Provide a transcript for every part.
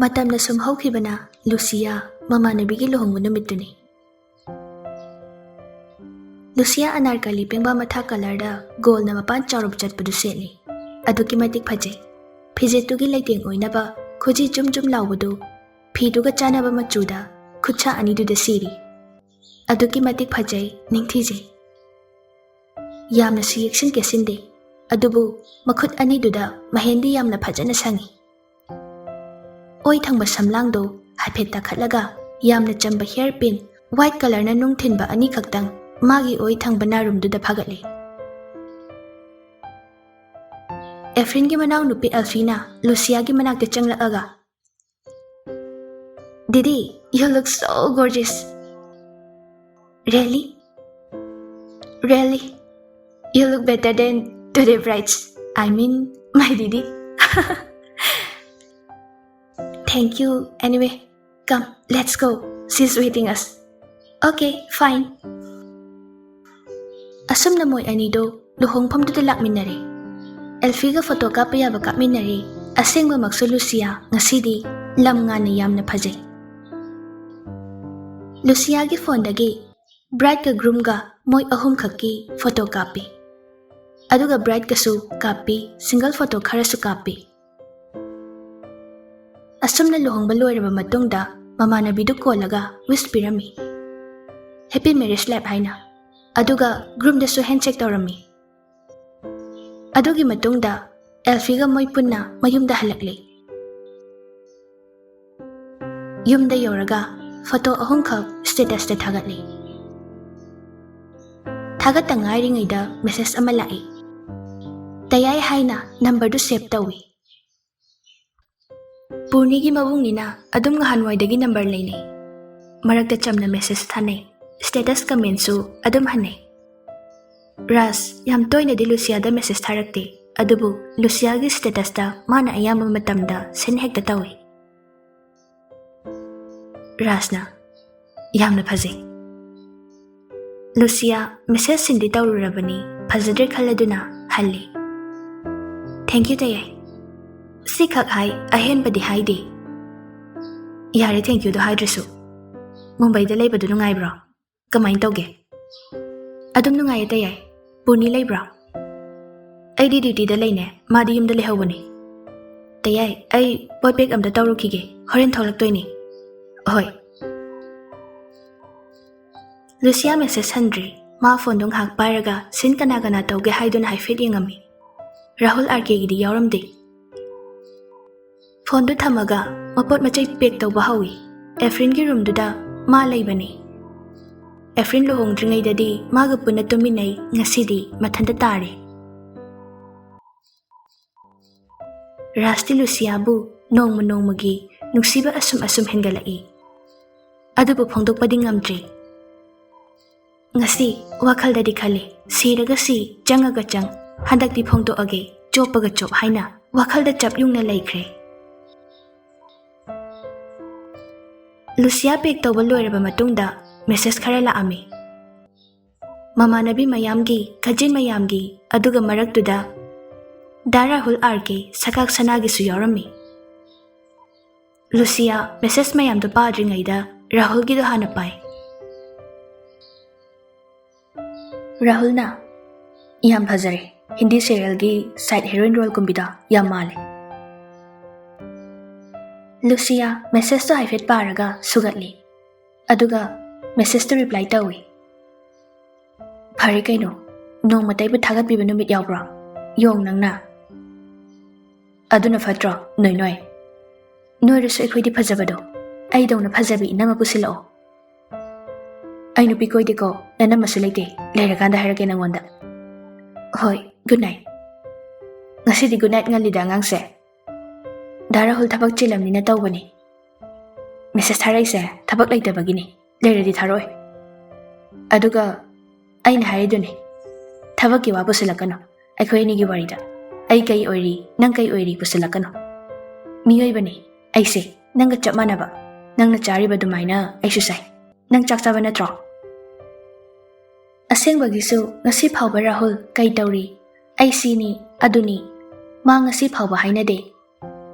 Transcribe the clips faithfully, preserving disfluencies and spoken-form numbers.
ꯃꯇꯝꯅ ꯁꯨꯝ ꯍꯧꯈꯤꯕꯅ ꯂꯨꯁꯤꯌꯥ ꯃꯃꯥꯟꯅꯕꯤꯒꯤ ꯂꯨꯍꯣꯡꯕ ꯅꯨꯃꯤꯠꯇꯨꯅꯤ꯫ ꯂꯨꯁꯤꯌꯥ ꯑꯅꯥꯔꯀꯂꯤ ꯄꯦꯡꯕꯥ ꯃꯊꯥ ꯀꯂꯔꯗ ꯒꯣꯜꯅ ꯃꯄꯥꯟ ꯆꯥꯎꯔꯞ ꯆꯠꯄꯗꯨ ꯁꯦꯠꯂꯤ꯫ ꯑꯗꯨꯛꯀꯤ ꯃꯇꯤꯛ ꯐꯖꯩ꯫ ꯐꯤꯖꯦꯠꯇꯨꯒꯤ ꯂꯩꯇꯦꯡ ꯑꯣꯏꯅꯕ ꯈꯨꯖꯤ ꯖꯨꯝ ꯖꯨꯝ ꯂꯥꯎꯕꯗꯨ ꯐꯤꯗꯨꯒ ꯆꯥꯟꯅꯕ ꯃꯆꯨꯗ ꯈꯨꯠꯁꯥ ꯑꯅꯤꯗꯨꯗ ꯁꯤꯔꯤ꯫ ꯑꯗꯨꯛꯀꯤ ꯃꯇꯤꯛ ꯐꯖꯩ, ꯅꯤꯡꯊꯤꯖꯩ꯫ ꯌꯥꯝꯅꯁꯨ ꯌꯦꯛꯁꯤꯟ ꯀꯦꯁꯤꯟꯗꯦ, ꯑꯗꯨꯕꯨ ꯃꯈꯨꯠ ꯑꯅꯤꯗꯨꯗ ꯃꯍꯦꯟꯗꯤ ꯌꯥꯝꯅ ꯐꯖꯅ ꯁꯪꯉꯤ꯫ ꯑꯣꯏ ꯊꯪꯕ ꯁꯝꯂꯥꯡꯗꯣ ꯍꯥꯏꯐꯦꯠ ꯇꯥꯈꯠꯂꯒ ꯌꯥꯝꯅ ꯆꯝꯕ ꯍꯤꯌꯔ ꯄꯤꯟ ꯋꯥꯏꯠ ꯀꯂꯔꯅ ꯅꯨꯡ ꯊꯤꯟꯕ ꯑꯅꯤꯈꯛꯇꯪ ꯃꯥꯒꯤ ꯑꯣꯏ ꯊꯪꯕ ꯅꯥꯔꯨꯝꯗꯨꯗ ꯐꯒꯠꯂꯤ꯫ ꯑꯦꯐ꯭ꯔꯤꯟꯒꯤ ꯃꯅꯥꯎꯅꯨꯄꯤ ꯑꯦꯜꯐꯤꯅ ꯂꯨꯁꯤꯌꯥꯒꯤ ꯃꯅꯥꯛꯇ ꯆꯪꯂꯛꯑꯒ, "Didi, you look so gorgeous. Really? Really? You look better than today brides. I mean, my Didi." "Thank you. Anyway, come, let's go. She's waiting us." "Okay, fine." ꯑꯁꯨꯝꯅ ꯃꯣꯏ ꯑꯅꯤꯗꯣ ꯂꯨꯍꯣꯡꯐꯝꯗꯨꯗ ꯂꯥꯛꯃꯤꯟꯅꯔꯦ꯫ ꯑꯦꯜꯐꯤꯒ ꯐꯣꯇꯣ ꯀꯥꯞꯄ ꯌꯥꯕ ꯀꯥꯞꯃꯤꯟꯅꯔꯦ꯫ ꯑꯁꯦꯡꯕꯃꯛꯁꯨ ꯂꯨꯁꯤꯌꯥ ꯉꯁꯤꯗꯤ ꯂꯝ ꯉꯥꯟꯅ ꯌꯥꯝꯅ ꯐꯖꯩ꯫ ꯂꯨꯁꯤꯌꯥꯒꯤ ꯐꯣꯟꯗꯒꯤ ꯕ꯭ꯔꯥꯏꯠꯀ ꯒ꯭ꯔꯨꯝꯒ ꯃꯣꯏ ꯑꯍꯨꯝꯈꯛꯀꯤ ꯐꯣꯇꯣ ꯀꯥꯞꯄꯤ꯫ ꯑꯗꯨꯒ ꯕ꯭ꯔꯥꯏꯠꯀꯁꯨ ꯀꯥꯞꯄꯤ, ꯁꯤꯡꯒꯜ ꯐꯣꯇꯣ ꯈꯔꯁꯨ ꯀꯥꯞꯄꯤ꯫ ꯑꯁꯨꯝꯅ ꯂꯨꯍꯣꯡꯕ ꯂꯣꯏꯔꯕ ꯃꯇꯨꯡꯗ ꯃꯃꯥꯟꯅꯕꯤꯗꯨ ꯀꯣꯜꯂꯒ ꯋꯤꯁ ꯄꯤꯔꯝꯃꯤ, "Happy marriage life" ꯍꯥꯏꯅ꯫ ꯑꯗꯨꯒ ꯒ꯭ꯔꯨꯝꯗꯁꯨ ꯍꯦꯟꯁꯦꯛ ꯇꯧꯔꯝꯃꯤ꯫ ꯑꯗꯨꯒꯤ ꯃꯇꯨꯡꯗ ꯑꯦꯜꯐꯤꯒ ꯃꯣꯏ ꯄꯨꯟꯅ ꯃꯌꯨꯝꯗ ꯍꯜꯂꯛꯂꯤ꯫ ꯌꯨꯝꯗ ꯌꯧꯔꯒ ꯐꯣꯇꯣ ꯑꯍꯨꯝꯈꯛ ꯁ꯭ꯇꯦꯇꯁꯇ ꯊꯥꯒꯠꯂꯤ꯫ ꯊꯥꯒꯠꯇ ꯉꯥꯏꯔꯤꯉꯩꯗ ꯃꯦꯁꯦꯖ ꯑꯃ ꯂꯥꯛꯏ꯫ ꯇꯌꯥꯏ ꯍꯥꯏꯅ ꯅꯝꯕꯔꯗꯨ ꯁꯦꯚ ꯇꯧꯏ꯫ ꯄꯨꯔꯅꯤꯒꯤ ꯃꯕꯨꯡꯅꯤꯅ ꯑꯗꯨꯝ ꯉꯍꯥꯟꯋꯥꯏꯗꯒꯤ ꯅꯝꯕꯔ ꯂꯩꯅꯩ꯫ ꯃꯔꯛꯇ ꯆꯝꯅ ꯃꯦꯁꯦꯖ ꯊꯥꯅꯩ꯫ ꯁ꯭ꯇꯦꯇꯁ ꯀꯃꯦꯟꯁꯨ ꯑꯗꯨꯝ ꯍꯟꯅꯩ꯫ ꯔꯥꯖ ꯌꯥꯝ ꯇꯣꯏꯅꯗꯤ ꯂꯨꯁꯤꯌꯥꯗ ꯃꯦꯁꯦꯖ ꯊꯥꯔꯛꯇꯦ, ꯑꯗꯨꯕꯨ ꯂꯨꯁꯤꯌꯥꯒꯤ ꯁ꯭ꯇꯦꯇꯁꯇ ꯃꯥꯅ ꯑꯌꯥꯝꯕ ꯃꯇꯝꯗ ꯁꯤꯟ ꯍꯦꯛꯇ ꯇꯧꯏ꯫ ꯔꯥꯖꯅ, "ꯌꯥꯝꯅ ꯐꯖꯩ꯫ ꯂꯨꯁꯤꯌꯥ, ꯃꯦꯁꯦꯖꯁꯤꯡꯗꯤ ꯇꯧꯔꯨꯔꯕꯅꯤ, ꯐꯖꯗ꯭ꯔꯦ ꯈꯜꯂꯗꯨꯅ ꯍꯜꯂꯤ꯫ Thank you, ꯇꯌꯥꯏ꯫ ꯁꯤꯈꯛ ꯍꯥꯏ, ꯑꯍꯦꯟꯕꯗꯤ ꯍꯥꯏꯗꯦ꯫ ꯌꯥꯔꯦ, thank youꯗꯣ ꯍꯥꯏꯗ꯭ꯔꯁꯨ꯫ ꯃꯨꯝꯕꯩꯗ ꯂꯩꯕꯗꯨ ꯅꯨꯡꯉꯥꯏꯕ꯭ꯔꯣ? ꯀꯃꯥꯏꯅ ꯇꯧꯒꯦ? ꯑꯗꯨꯝ ꯅꯨꯡꯉꯥꯏꯌꯦ, ꯇꯌꯥꯏ꯫ ꯄꯨꯔꯅꯤ ꯂꯩꯕ꯭ꯔꯣ? ꯑꯩꯗꯤ dutyꯗ ꯂꯩꯅꯦ, ꯃꯥꯗꯤ ꯌꯨꯝꯗ ꯂꯩꯍꯧꯕꯅꯤ꯫ ꯇꯌꯥꯏ, ꯑꯩ ꯄꯣꯠ pack ꯑꯝꯇ ꯇꯧꯔꯨꯈꯤꯒꯦ, ꯍꯣꯔꯦꯟ ꯊꯣꯛꯂꯛꯇꯣꯏꯅꯤ꯫ ꯍꯣꯏ꯫ ꯂꯨꯁꯤꯌꯥ message ꯍꯟꯗ꯭ꯔꯤ꯫ ꯃꯥ phoneꯗꯨ ꯉꯥꯏꯍꯥꯛ ꯄꯥꯏꯔꯒ scene ꯀꯅꯥ ꯀꯅꯥ ꯇꯧꯒꯦ ꯍꯥꯏꯗꯨꯅ ꯍꯥꯏꯐꯦꯠ ꯌꯦꯡꯉꯝꯃꯤ꯫ ꯔꯥꯍꯨꯜ RKꯒꯤꯗꯤ ꯌꯥꯎꯔꯝꯗꯦ꯫ Phoneꯗꯨ ꯊꯝꯃꯒ ꯃꯄꯣꯠ ꯃꯆꯩ pack ꯇꯧꯕ ꯍꯧꯏ꯫ ꯑꯦꯐ꯭ꯔꯤꯟꯒꯤ roomꯗꯨꯗ ꯃꯥ ꯂꯩꯕꯅꯤ꯫ ꯑꯦꯐ꯭ꯔꯤꯟ ꯂꯨꯍꯣꯡꯗ꯭ꯔꯤꯉꯩꯗꯗꯤ ꯃꯥꯒ ꯄꯨꯟꯅ ꯇꯨꯝꯃꯤꯟꯅꯩ, ꯉꯁꯤꯗꯤ ꯃꯊꯟꯇ ꯇꯥꯔꯦ꯫ ꯔꯥꯖꯇꯤ ꯂꯨꯁꯤꯌꯥꯕꯨ ꯅꯣꯡꯃ ꯅꯣꯡꯃꯒꯤ ꯅꯨꯡꯁꯤꯕ ꯑꯁꯨꯝ ꯑꯁꯨꯝ ꯍꯦꯟꯒꯠꯂꯛꯏ꯫ ꯑꯗꯨꯕꯨ ꯐꯣꯡꯗꯣꯛꯄꯗꯤ ꯉꯝꯗ꯭ꯔꯤ꯫ ꯉꯁꯤ ꯋꯥꯈꯜꯗꯗꯤ ꯈꯜꯂꯤ, ꯁꯤꯔꯒ ꯁꯤ, ꯆꯪꯉꯒ ꯆꯪ, ꯍꯟꯗꯛꯇꯤ ꯐꯣꯡꯗꯣꯛꯑꯒꯦ, ꯆꯣꯞꯄꯒ ꯆꯣꯞ ꯍꯥꯏꯅ ꯋꯥꯈꯜꯗ ꯆꯞ ꯌꯨꯡꯅ ꯂꯩꯈ꯭ꯔꯦ꯫ ꯂꯨꯁꯤꯌꯥ pack ꯇꯧꯕ ꯂꯣꯏꯔꯕ ꯃꯇꯨꯡꯗ message ꯈꯔ ꯂꯥꯛꯑꯝꯃꯤ꯫ ꯃꯃꯥꯟꯅꯕꯤ ꯃꯌꯥꯝꯒꯤ, cousin ꯃꯌꯥꯝꯒꯤ, ꯑꯗꯨꯒ ꯃꯔꯛꯇꯨꯗ ꯗꯥ ꯔꯥꯍꯨꯜ RK ꯁꯀꯥꯛ ꯁꯅꯥꯒꯤꯁꯨ ꯌꯥꯎꯔꯝꯃꯤ꯫ ꯂꯨꯁꯤꯌꯥ message ꯃꯌꯥꯝꯗꯣ ꯄꯥꯗ꯭ꯔꯤꯉꯩꯗ ꯔꯥꯍꯨꯜꯒꯤꯗꯣ ꯍꯥꯟꯅ ꯄꯥꯏ꯫ ꯔꯥꯍꯨꯜꯅ, "ꯌꯥꯝ ꯐꯖꯔꯦ, ꯍꯤꯟꯗꯤ serialꯒꯤ side heroine roleꯀꯨꯝꯕꯤꯗꯣ ꯌꯥꯝ ꯃꯥꯜꯂꯦ꯫" ꯂꯨꯁꯤꯌꯥ messageꯇꯣ ꯍꯥꯏꯐꯦꯠ ꯄꯥꯔꯒ ꯁꯨꯒꯠꯂꯤ, ꯑꯗꯨꯒ messageꯇ reply ꯇꯧꯏ꯫ "ꯐꯔꯦ ꯀꯩꯅꯣ, ꯅꯣꯡꯃꯇ ꯑꯩꯕꯨ ꯊꯥꯒꯠꯄꯤꯕ ꯅꯨꯃꯤꯠ ꯌꯥꯎꯕ꯭ꯔꯣ? ꯌꯣꯡ ꯅꯪꯅ꯫ ꯑꯗꯨꯅ ꯐꯠꯇ꯭ꯔꯣ, ꯅꯣꯏ ꯅꯣꯏ? ꯅꯣꯏꯔꯁꯨ ꯑꯩꯈꯣꯏꯗꯤ ꯐꯖꯕꯗꯣ, ꯑꯩꯗꯧꯅ ꯐꯖꯕꯤ ꯏꯅꯝꯃ ꯄꯨꯁꯤꯜꯂꯛꯑꯣ꯫" "ꯑꯩ ꯅꯨꯄꯤ ꯀꯣꯏꯗꯦꯀꯣ, ꯅꯅꯝꯃꯁꯨ ꯂꯩꯇꯦ, ꯂꯩꯔꯀꯥꯟꯗ ꯍꯥꯏꯔꯛꯀꯦ ꯅꯪꯉꯣꯟꯗ꯫" "ꯍꯣꯏ, good night꯫" "ꯉꯁꯤꯗꯤ good night ꯉꯜꯂꯤꯗ ꯑꯉꯥꯡꯁꯦ꯫" "ꯗꯥ ꯔꯥꯍꯨꯜ ꯊꯕꯛ ꯆꯤꯜꯂꯝꯅꯤꯅ ꯇꯧꯕꯅꯤ꯫" "Message ꯊꯥꯔꯛꯏꯁꯦ ꯊꯕꯛ ꯂꯩꯇꯕꯒꯤꯅꯤ, ꯂꯩꯔꯗꯤ ꯊꯥꯔꯛꯑꯣꯏ꯫ ꯑꯗꯨꯒ ꯑꯩꯅ ꯍꯥꯏꯔꯤꯗꯨꯅꯤ, ꯊꯕꯛꯀꯤ ꯋꯥ ꯄꯨꯁꯤꯜꯂꯛꯀꯅꯨ ꯑꯩꯈꯣꯏ ꯑꯅꯤꯒꯤ ꯋꯥꯔꯤꯗ꯫ ꯑꯩ ꯀꯩ ꯑꯣꯏꯔꯤ, ꯅꯪ ꯀꯩ ꯑꯣꯏꯔꯤ ꯄꯨꯁꯤꯜꯂꯛꯀꯅꯨ꯫ ꯃꯤꯑꯣꯏꯕꯅꯤ ꯑꯩꯁꯦ, ꯅꯪꯒ ꯆꯞ ꯃꯥꯟꯅꯕ꯫ ꯅꯪꯅ ꯆꯥꯔꯤꯕ ꯑꯗꯨꯃꯥꯏꯅ ꯑꯩꯁꯨ ꯆꯥꯏ꯫ ꯅꯪ ꯆꯥꯛ ꯆꯥꯕ ꯅꯠꯇ꯭ꯔꯣ?" ꯑꯁꯦꯡꯕꯒꯤꯁꯨ ꯉꯁꯤ ꯐꯥꯎꯕ ꯔꯥꯍꯨꯜ ꯀꯩ ꯇꯧꯔꯤ? ꯑꯩ ꯁꯤꯅꯤ, ꯑꯗꯨꯅꯤ꯫ ꯃꯥ ꯉꯁꯤ ꯐꯥꯎꯕ ꯍꯥꯏꯅꯗꯦ꯫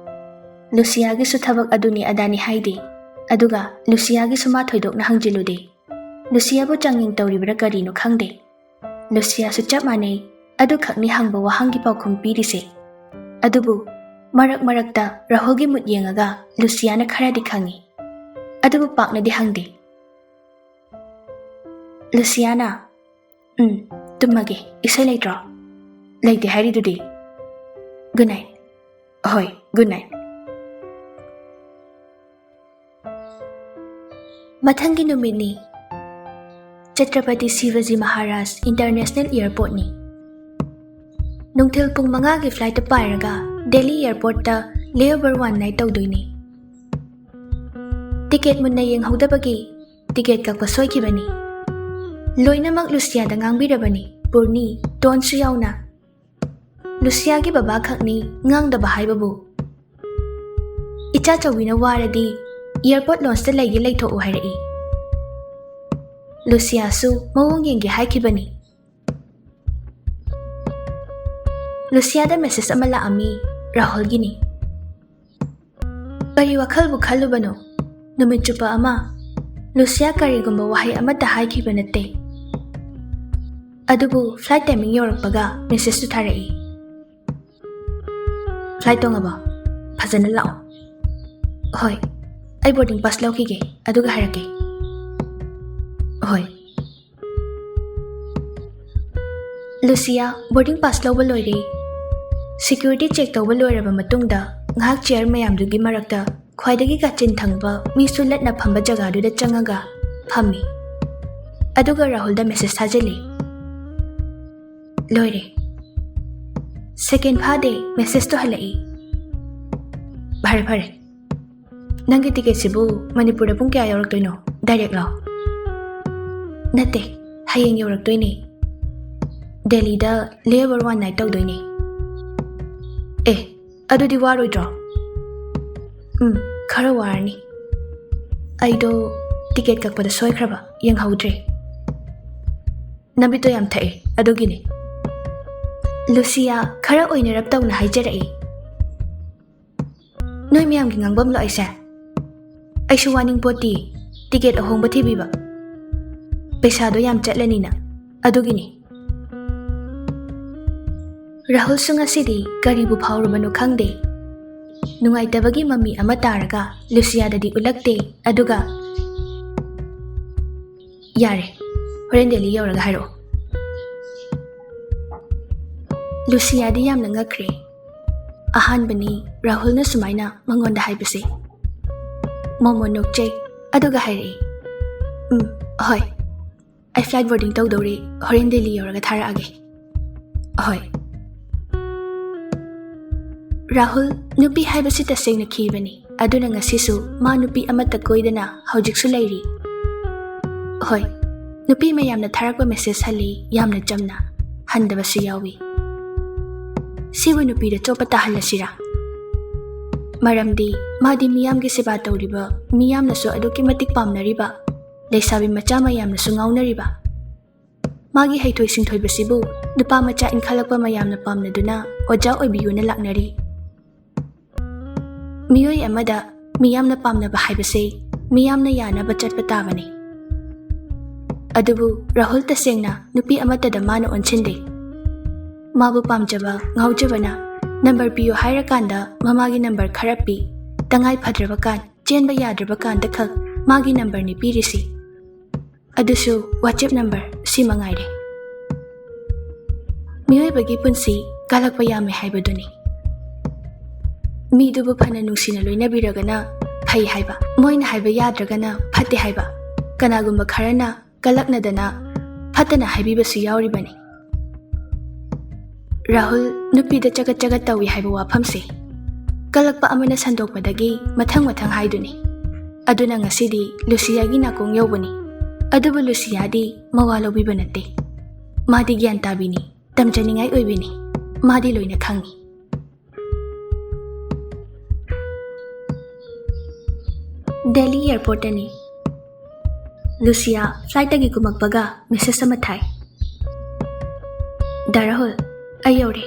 ꯂꯨꯁꯤꯌꯥꯒꯤꯁꯨ ꯊꯕꯛ ꯑꯗꯨꯅꯤ ꯑꯗꯥꯅꯤ ꯍꯥꯏꯗꯦ꯫ ꯑꯗꯨꯒ ꯂꯨꯁꯤꯌꯥꯒꯤꯁꯨ ꯃꯥ ꯊꯣꯏꯗꯣꯛꯅ ꯍꯪꯖꯤꯜꯂꯨꯗꯦ꯫ ꯂꯨꯁꯤꯌꯥꯕꯨ ꯆꯥꯡꯌꯦꯡ ꯇꯧꯔꯤꯕ꯭ꯔꯥ ꯀꯔꯤꯅꯣ ꯈꯪꯗꯦ꯫ ꯂꯨꯁꯤꯌꯥꯁꯨ ꯆꯞ ꯃꯥꯟꯅꯩ, ꯑꯗꯨꯈꯛꯅꯤ ꯍꯪꯕ ꯋꯥꯍꯪꯒꯤ ꯄꯥꯎꯈꯨꯝ ꯄꯤꯔꯤꯁꯦ꯫ ꯑꯗꯨꯕꯨ ꯃꯔꯛ ꯃꯔꯛꯇ ꯔꯥꯍꯨꯜꯒꯤ ꯃꯨꯠ ꯌꯦꯡꯉꯒ ꯂꯨꯁꯤꯌꯥꯅ ꯈꯔꯗꯤ ꯈꯪꯉꯤ, ꯑꯗꯨꯕꯨ ꯄꯥꯛꯅꯗꯤ ꯍꯪꯗꯦ꯫ ꯂꯨꯁꯤꯌꯥꯅ, "ꯎꯝ, ꯇꯨꯝꯃꯒꯦ, ꯏꯁꯩ ꯂꯩꯇ꯭ꯔꯣ?" "ꯂꯩꯇꯦ ꯍꯥꯏꯔꯤꯗꯨꯗꯤ?" "Good night." "ꯍꯣꯏ, good night." ꯃꯊꯪꯒꯤ ꯅꯨꯃꯤꯠꯅꯤ꯫ ꯆꯇ꯭ꯔꯄꯇꯤ ꯁꯤꯚꯥꯖꯤ ꯃꯍꯥꯔꯥꯖ ꯏꯟꯇꯔꯅꯦꯁꯅꯦꯜ ꯑꯦꯌꯔꯄꯣꯔꯠꯅꯤ꯫ ꯅꯨꯡꯊꯤꯜ ꯄꯨꯡ ꯃꯉꯥꯒꯤ ꯐ꯭ꯂꯥꯏꯠꯇ ꯄꯥꯏꯔꯒ ꯗꯦꯜꯂꯤ ꯑꯦꯌꯔꯄꯣꯔꯠꯇ layover one night ꯇꯧꯗꯣꯏꯅꯤ꯫ ꯇꯤꯀꯦꯠ ꯃꯨꯟꯅ ꯌꯦꯡꯍꯧꯗꯕꯒꯤ ꯇꯤꯀꯦꯠ ꯀꯛꯄ ꯁꯣꯏꯈꯤꯕꯅꯤ꯫ ꯂꯣꯏꯅꯃꯛ ꯂꯨꯁꯤꯌꯥꯗ ꯉꯥꯡꯕꯤꯔꯕꯅꯤ, ꯄꯨꯔꯅꯤ, ꯇꯣꯟꯁꯨ ꯌꯥꯎꯅ꯫ ꯂꯨꯁꯤꯌꯥꯒꯤ ꯕꯕꯥ ꯈꯛꯅꯤ ꯉꯥꯡꯗꯕ ꯍꯥꯏꯕꯕꯨ꯫ ꯏꯆꯥ ꯆꯧꯕꯤꯅ ꯋꯥꯔꯗꯤ ꯑꯦꯌꯔꯄꯣꯔꯠ ꯂꯣꯟꯁꯇ ꯂꯩꯒꯦ ꯂꯩꯊꯣꯛꯎ ꯍꯥꯏꯔꯛꯏ꯫ ꯂꯨꯁꯤꯌꯥꯁꯨ ꯃꯑꯣꯡ ꯌꯦꯡꯒꯦ ꯍꯥꯏꯈꯤꯕꯅꯤ꯫ ꯂꯨꯁꯤꯌꯥꯗ ꯃꯦꯁꯦꯖ ꯑꯃ ꯂꯥꯛꯑꯝꯃꯤ, ꯔꯥꯍꯨꯜꯒꯤꯅꯤ꯫ ꯀꯔꯤ ꯋꯥꯈꯜꯕꯨ ꯈꯜꯂꯨꯕꯅꯣ? ꯅꯨꯃꯤꯠ ꯆꯨꯞꯄ ꯑꯃ ꯂꯨꯁꯤꯌꯥ ꯀꯔꯤꯒꯨꯝꯕ ꯋꯥꯍꯩ ꯑꯃꯠꯇ ꯍꯥꯏꯈꯤꯕ ꯅꯠꯇꯦ꯫ ꯑꯗꯨꯕꯨ ꯐ꯭ꯂꯥꯏꯠ ꯇꯥꯏꯃꯤꯡ ꯌꯧꯔꯛꯄꯒ ꯃꯦꯁꯦꯖꯇꯨ ꯊꯥꯔꯛꯏ꯫ "ꯐ꯭ꯂꯥꯏꯠ ꯇꯣꯡꯉꯕꯣ? ꯐꯖꯅ ꯂꯥꯛꯑꯣ꯫" "ꯍꯣꯏ, ꯑꯩ ꯕꯣꯔꯗꯤꯡ ꯄꯥꯁ ꯂꯧꯈꯤꯒꯦ, ꯑꯗꯨꯒ ꯍꯥꯏꯔꯛꯀꯦ꯫" "ꯍꯣꯏ꯫" ꯂꯨꯁꯤꯌꯥ ꯕꯣꯔꯗꯤꯡ ꯄꯥꯁ ꯂꯧꯕ ꯂꯣꯏꯔꯦ꯫ ꯁꯦꯀ꯭ꯌꯨꯔꯤꯇꯤ ꯆꯦꯛ ꯇꯧꯕ ꯂꯣꯏꯔꯕ ꯃꯇꯨꯡꯗ ꯉꯥꯏꯍꯥꯛ ꯆꯤꯌꯔ ꯃꯌꯥꯝꯗꯨꯒꯤ ꯃꯔꯛꯇ ꯈ꯭ꯋꯥꯏꯗꯒꯤ ꯀꯥꯆꯤꯟ ꯊꯪꯕ ꯃꯤꯁꯨ ꯂꯠꯅ ꯐꯝꯕ ꯖꯒꯥꯗꯨꯗ ꯆꯪꯉꯒ ꯐꯝꯃꯤ꯫ ꯑꯗꯨꯒ ꯔꯥꯍꯨꯜꯗ ꯃꯦꯁꯦꯖ ꯊꯥꯖꯤꯜꯂꯤ꯫ ꯂꯣꯏꯔꯦ꯫ ꯁꯦꯀꯦꯟ ꯐꯥꯗꯦ, ꯃꯦꯁꯦꯖꯇꯣ ꯍꯜꯂꯛꯏ꯫ "ꯐꯔꯦ, ꯐꯔꯦ꯫ ꯅꯪꯒꯤ ꯇꯤꯀꯦꯠꯁꯤꯕꯨ ꯃꯅꯤꯄꯨꯔꯗ ꯄꯨꯡ ꯀꯌꯥ ꯌꯧꯔꯛꯇꯣꯏꯅꯣ? ꯗꯥꯏꯔꯦꯛꯂꯣ?" "ꯅꯠꯇꯦ, ꯍꯌꯦꯡ ꯌꯧꯔꯛꯇꯣꯏꯅꯦ꯫ ꯗꯦꯜꯂꯤꯗ layover one night ꯇꯧꯗꯣꯏꯅꯦ꯫" "ꯑꯦ, ꯑꯗꯨꯗꯤ ꯋꯥꯔꯣꯏꯗ꯭ꯔꯣ?" "ꯎꯝ, ꯈꯔ ꯋꯥꯔꯅꯤ꯫ ꯑꯩꯗꯣ ꯇꯤꯀꯦꯠ ꯀꯛꯄꯗ ꯁꯣꯏꯈ꯭ꯔꯕ, ꯌꯦꯡꯍꯧꯗ꯭ꯔꯦ꯫ ꯅꯕꯤꯠꯇꯣ ꯌꯥꯝ ꯊꯛꯑꯦ, ꯑꯗꯨꯒꯤꯅꯦ꯫" ꯂꯨꯁꯤꯌꯥ ꯈꯔ ꯑꯣꯏꯅꯔꯞ ꯇꯧꯅ ꯍꯥꯏꯖꯔꯛꯏ꯫ "ꯅꯣꯏ ꯃꯌꯥꯝꯒꯤ ꯉꯥꯡꯐꯝꯂꯣ ꯑꯩꯁꯦ? ꯑꯩꯁꯨ ꯋꯥꯅꯤꯡꯄꯣꯠꯇꯤ ꯇꯤꯀꯦꯠ ꯑꯍꯣꯡꯕ ꯊꯤꯕꯤꯕ꯫ ꯄꯩꯁꯥꯗꯣ ꯌꯥꯝ ꯆꯠꯂꯅꯤꯅ, ꯑꯗꯨꯒꯤꯅꯤ꯫ ꯔꯥꯍꯨꯜꯁꯨ ꯉꯁꯤꯗꯤ ꯀꯔꯤꯕꯨ ꯐꯥꯎꯔꯨꯕꯅꯣ ꯈꯪꯗꯦ꯫ ꯅꯨꯡꯉꯥꯏꯇꯕꯒꯤ ꯃꯃꯤ ꯑꯃ ꯇꯥꯔꯒ ꯂꯨꯁꯤꯌꯥꯗꯗꯤ ꯎꯠꯂꯛꯇꯦ, ꯑꯗꯨꯒ, "ꯌꯥꯔꯦ, ꯍꯣꯔꯦꯟ ꯗꯦꯜꯂꯤ ꯌꯧꯔꯒ ꯍꯥꯏꯔꯛꯑꯣ"꯫ ꯂꯨꯁꯤꯌꯥꯗꯤ ꯌꯥꯝꯅ ꯉꯛꯈ꯭ꯔꯦ꯫ ꯑꯍꯥꯟꯕꯅꯤ ꯔꯥꯍꯨꯜꯅ ꯁꯨꯃꯥꯏꯅ ꯃꯉꯣꯟꯗ ꯍꯥꯏꯕꯁꯦ꯫ ꯃꯣꯃꯣ ꯅꯣꯛꯆꯩ, ꯑꯗꯨꯒ ꯍꯥꯏꯔꯛꯏ, "ꯎꯝ, ꯍꯣꯏ, ꯑꯩ ꯐ꯭ꯂꯥꯏꯠ ꯕꯣꯔꯗꯤꯡ ꯇꯧꯗꯧꯔꯤ, ꯍꯣꯔꯦꯟ ꯗꯦꯜꯂꯤ ꯌꯧꯔꯒ ꯊꯥꯔꯛꯑꯒꯦ"꯫ ꯍꯣꯏ꯫ ꯔꯥꯍꯨꯜ, ꯅꯨꯄꯤ ꯍꯥꯏꯕꯁꯤ ꯇꯁꯦꯡꯅ ꯈꯤꯕꯅꯤ, ꯑꯗꯨꯅ ꯉꯁꯤꯁꯨ ꯃꯥ ꯅꯨꯄꯤ ꯑꯃꯠꯇ ꯀꯣꯏꯗꯅ ꯍꯧꯖꯤꯛꯁꯨ ꯂꯩꯔꯤ꯫ ꯍꯣꯏ, ꯅꯨꯄꯤ ꯃꯌꯥꯝꯅ ꯊꯥꯔꯛꯄ ꯃꯦꯁꯦꯖ ꯍꯜꯂꯤ, ꯌꯥꯝꯅ ꯆꯝꯅ, ꯍꯟꯗꯕꯁꯨ ꯌꯥꯎꯏ꯫ ꯁꯤꯕꯨ ꯅꯨꯄꯤꯗ ꯆꯣꯞꯄ ꯇꯥꯍꯜꯂꯁꯤꯔꯥ? ꯃꯔꯝꯗꯤ ꯃꯥꯗꯤ ꯃꯤꯌꯥꯝꯒꯤ ꯁꯦꯕꯥ ꯇꯧꯔꯤꯕ, ꯃꯤꯌꯥꯝꯅꯁꯨ ꯑꯗꯨꯛꯀꯤ ꯃꯇꯤꯛ ꯄꯥꯝꯅꯔꯤꯕ, ꯂꯩꯁꯥꯕꯤ ꯃꯆꯥ ꯃꯌꯥꯝꯅꯁꯨ ꯉꯥꯎꯅꯔꯤꯕ꯫ ꯃꯥꯒꯤ ꯍꯩꯊꯣꯏ ꯁꯤꯡꯊꯣꯏꯕꯁꯤꯕꯨ ꯅꯨꯄꯥ ꯃꯆꯥ ꯏꯟꯈꯠꯂꯛꯄ ꯃꯌꯥꯝꯅ ꯄꯥꯝꯅꯗꯨꯅ ꯑꯣꯖꯥ ꯑꯣꯏꯕꯤꯌꯨꯅ ꯂꯥꯛꯅꯔꯤ꯫ ꯃꯤꯑꯣꯏ ꯑꯃꯗ ꯃꯤꯌꯥꯝꯅ ꯄꯥꯝꯅꯕ ꯍꯥꯏꯕꯁꯦ ꯃꯤꯌꯥꯝꯅ ꯌꯥꯅꯕ ꯆꯠꯄ ꯇꯥꯕꯅꯤ꯫ ꯑꯗꯨꯕꯨ ꯔꯥꯍꯨꯜ ꯇꯁꯦꯡꯅ ꯅꯨꯄꯤ ꯑꯃꯠꯇꯗ ꯃꯥꯅ ꯑꯣꯟꯁꯤꯟꯗꯦ꯫ ꯃꯥꯕꯨ ꯄꯥꯝꯖꯕ, ꯉꯥꯎꯖꯕꯅ ꯅꯝꯕꯔ ꯄꯤꯌꯨ ꯍꯥꯏꯔꯀꯥꯟꯗ ꯃꯃꯥꯒꯤ ꯅꯝꯕꯔ ꯈꯔ ꯄꯤ, ꯇꯉꯥꯏ ꯐꯗ꯭ꯔꯕ ꯀꯥꯟ, ꯆꯦꯟꯕ ꯌꯥꯗ꯭ꯔꯕ ꯀꯥꯟꯗ ꯈꯛ ꯃꯥꯒꯤ ꯅꯝꯕꯔꯅꯤ ꯄꯤꯔꯤꯁꯤ꯫ ꯑꯗꯨꯁꯨ WhatsApp ꯅꯝꯕꯔ, ꯁꯤ ꯃꯉꯥꯏꯔꯦ꯫ ꯃꯤꯑꯣꯏꯕꯒꯤ ꯄꯨꯟꯁꯤ ꯀꯜꯂꯛꯄ ꯌꯥꯝꯃꯦ ꯍꯥꯏꯕꯗꯨꯅꯤ꯫ ꯃꯤꯗꯨꯕꯨ ꯐꯅ ꯅꯨꯡꯁꯤꯅ ꯂꯣꯏꯅꯕꯤꯔꯒꯅ ꯐꯩ ꯍꯥꯏꯕ, ꯃꯣꯏꯅ ꯍꯥꯏꯕ ꯌꯥꯗ꯭ꯔꯒꯅ ꯐꯠꯇꯦ ꯍꯥꯏꯕ, ꯀꯅꯥꯒꯨꯝꯕ ꯈꯔꯅ ꯀꯜꯂꯛꯅꯗꯅ ꯐꯠꯇꯅ ꯍꯥꯏꯕꯤꯕꯁꯨ ꯌꯥꯎꯔꯤꯕꯅꯤ꯫ ꯔꯥꯍꯨꯜ, ꯅꯨꯄꯤꯗ ꯆꯒꯠ ꯆꯒꯠ ꯇꯧꯏ ꯍꯥꯏꯕ ꯋꯥꯐꯝꯁꯦ ꯀꯜꯂꯛꯄ ꯑꯃꯅ ꯁꯟꯗꯣꯛꯄꯗꯒꯤ ꯃꯊꯪ ꯃꯊꯪ ꯍꯥꯏꯗꯨꯅꯤ꯫ ꯑꯗꯨꯅ ꯉꯁꯤꯗꯤ ꯂꯨꯁꯤꯌꯥꯒꯤ ꯅꯥꯀꯣꯡ ꯌꯧꯕꯅꯤ꯫ ꯑꯗꯨꯕꯨ ꯂꯨꯁꯤꯌꯥꯗꯤ ꯃꯋꯥ ꯂꯧꯕꯤꯕ ꯅꯠꯇꯦ꯫ ꯃꯥꯗꯤ ꯒ꯭ꯌꯥꯟ ꯇꯥꯕꯤꯅꯤ, ꯇꯝꯖꯅꯤꯡꯉꯥꯏ ꯑꯣꯏꯕꯤꯅꯤ꯫ ꯃꯥꯗꯤ ꯂꯣꯏꯅ ꯈꯪꯏ꯫ ꯗꯦꯜꯂꯤ ꯑꯦꯌꯔꯄꯣꯔꯠꯇꯅꯤ꯫ ꯂꯨꯁꯤꯌꯥ ꯐ꯭ꯂꯥꯏꯠꯇꯒꯤ ꯀꯨꯝꯃꯛꯄꯒ ꯃꯦꯁꯦꯖ ꯑꯃ ꯊꯥꯏ, "ꯗꯥ ꯔꯥꯍꯨꯜ, ꯑꯩ ꯌꯧꯔꯦ"꯫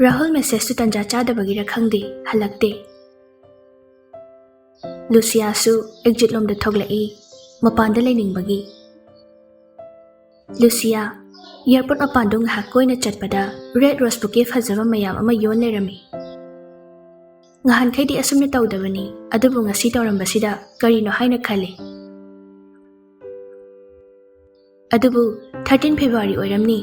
ꯔꯥꯍꯨꯜ ꯃꯦꯁꯦꯖꯇꯨ ꯇꯟꯖꯥ ꯆꯥꯗꯕꯒꯤꯔ ꯈꯪꯗꯦ, ꯍꯜꯂꯛꯇꯦ꯫ ꯂꯨꯁꯤꯌꯥꯁꯨ ꯑꯦꯛꯖꯤꯠ ꯂꯣꯝꯗ ꯊꯣꯛꯂꯛꯏ, ꯃꯄꯥꯟꯗ ꯂꯩꯅꯤꯡꯕꯒꯤ꯫ ꯂꯨꯁꯤꯌꯥ, ꯑꯦꯌꯔꯄꯣꯔꯠ ꯃꯄꯥꯟꯗꯣ ꯉꯥꯏꯍꯥꯛ ꯀꯣꯏꯅ ꯆꯠꯄꯗ ꯔꯦꯗ ꯔꯣꯁ ꯕꯨꯀꯦ ꯐꯖꯕ ꯃꯌꯥꯝ ꯑꯃ ꯌꯣꯟ ꯂꯩꯔꯝꯃꯤ꯫ ꯉꯍꯥꯟꯈꯩꯗꯤ ꯑꯁꯨꯝꯅ ꯇꯧꯗꯕꯅꯤ, ꯑꯗꯨꯕꯨ ꯉꯁꯤ ꯇꯧꯔꯝꯕꯁꯤꯗ ꯀꯔꯤꯅꯣ ꯍꯥꯏꯅ ꯈꯜꯂꯤ꯫ ꯑꯗꯨꯕꯨ ꯊꯥꯔꯇꯤꯟ ꯐꯦꯕ꯭ꯔꯨꯋꯥꯔꯤ ꯑꯣꯏꯔꯝꯅꯤ꯫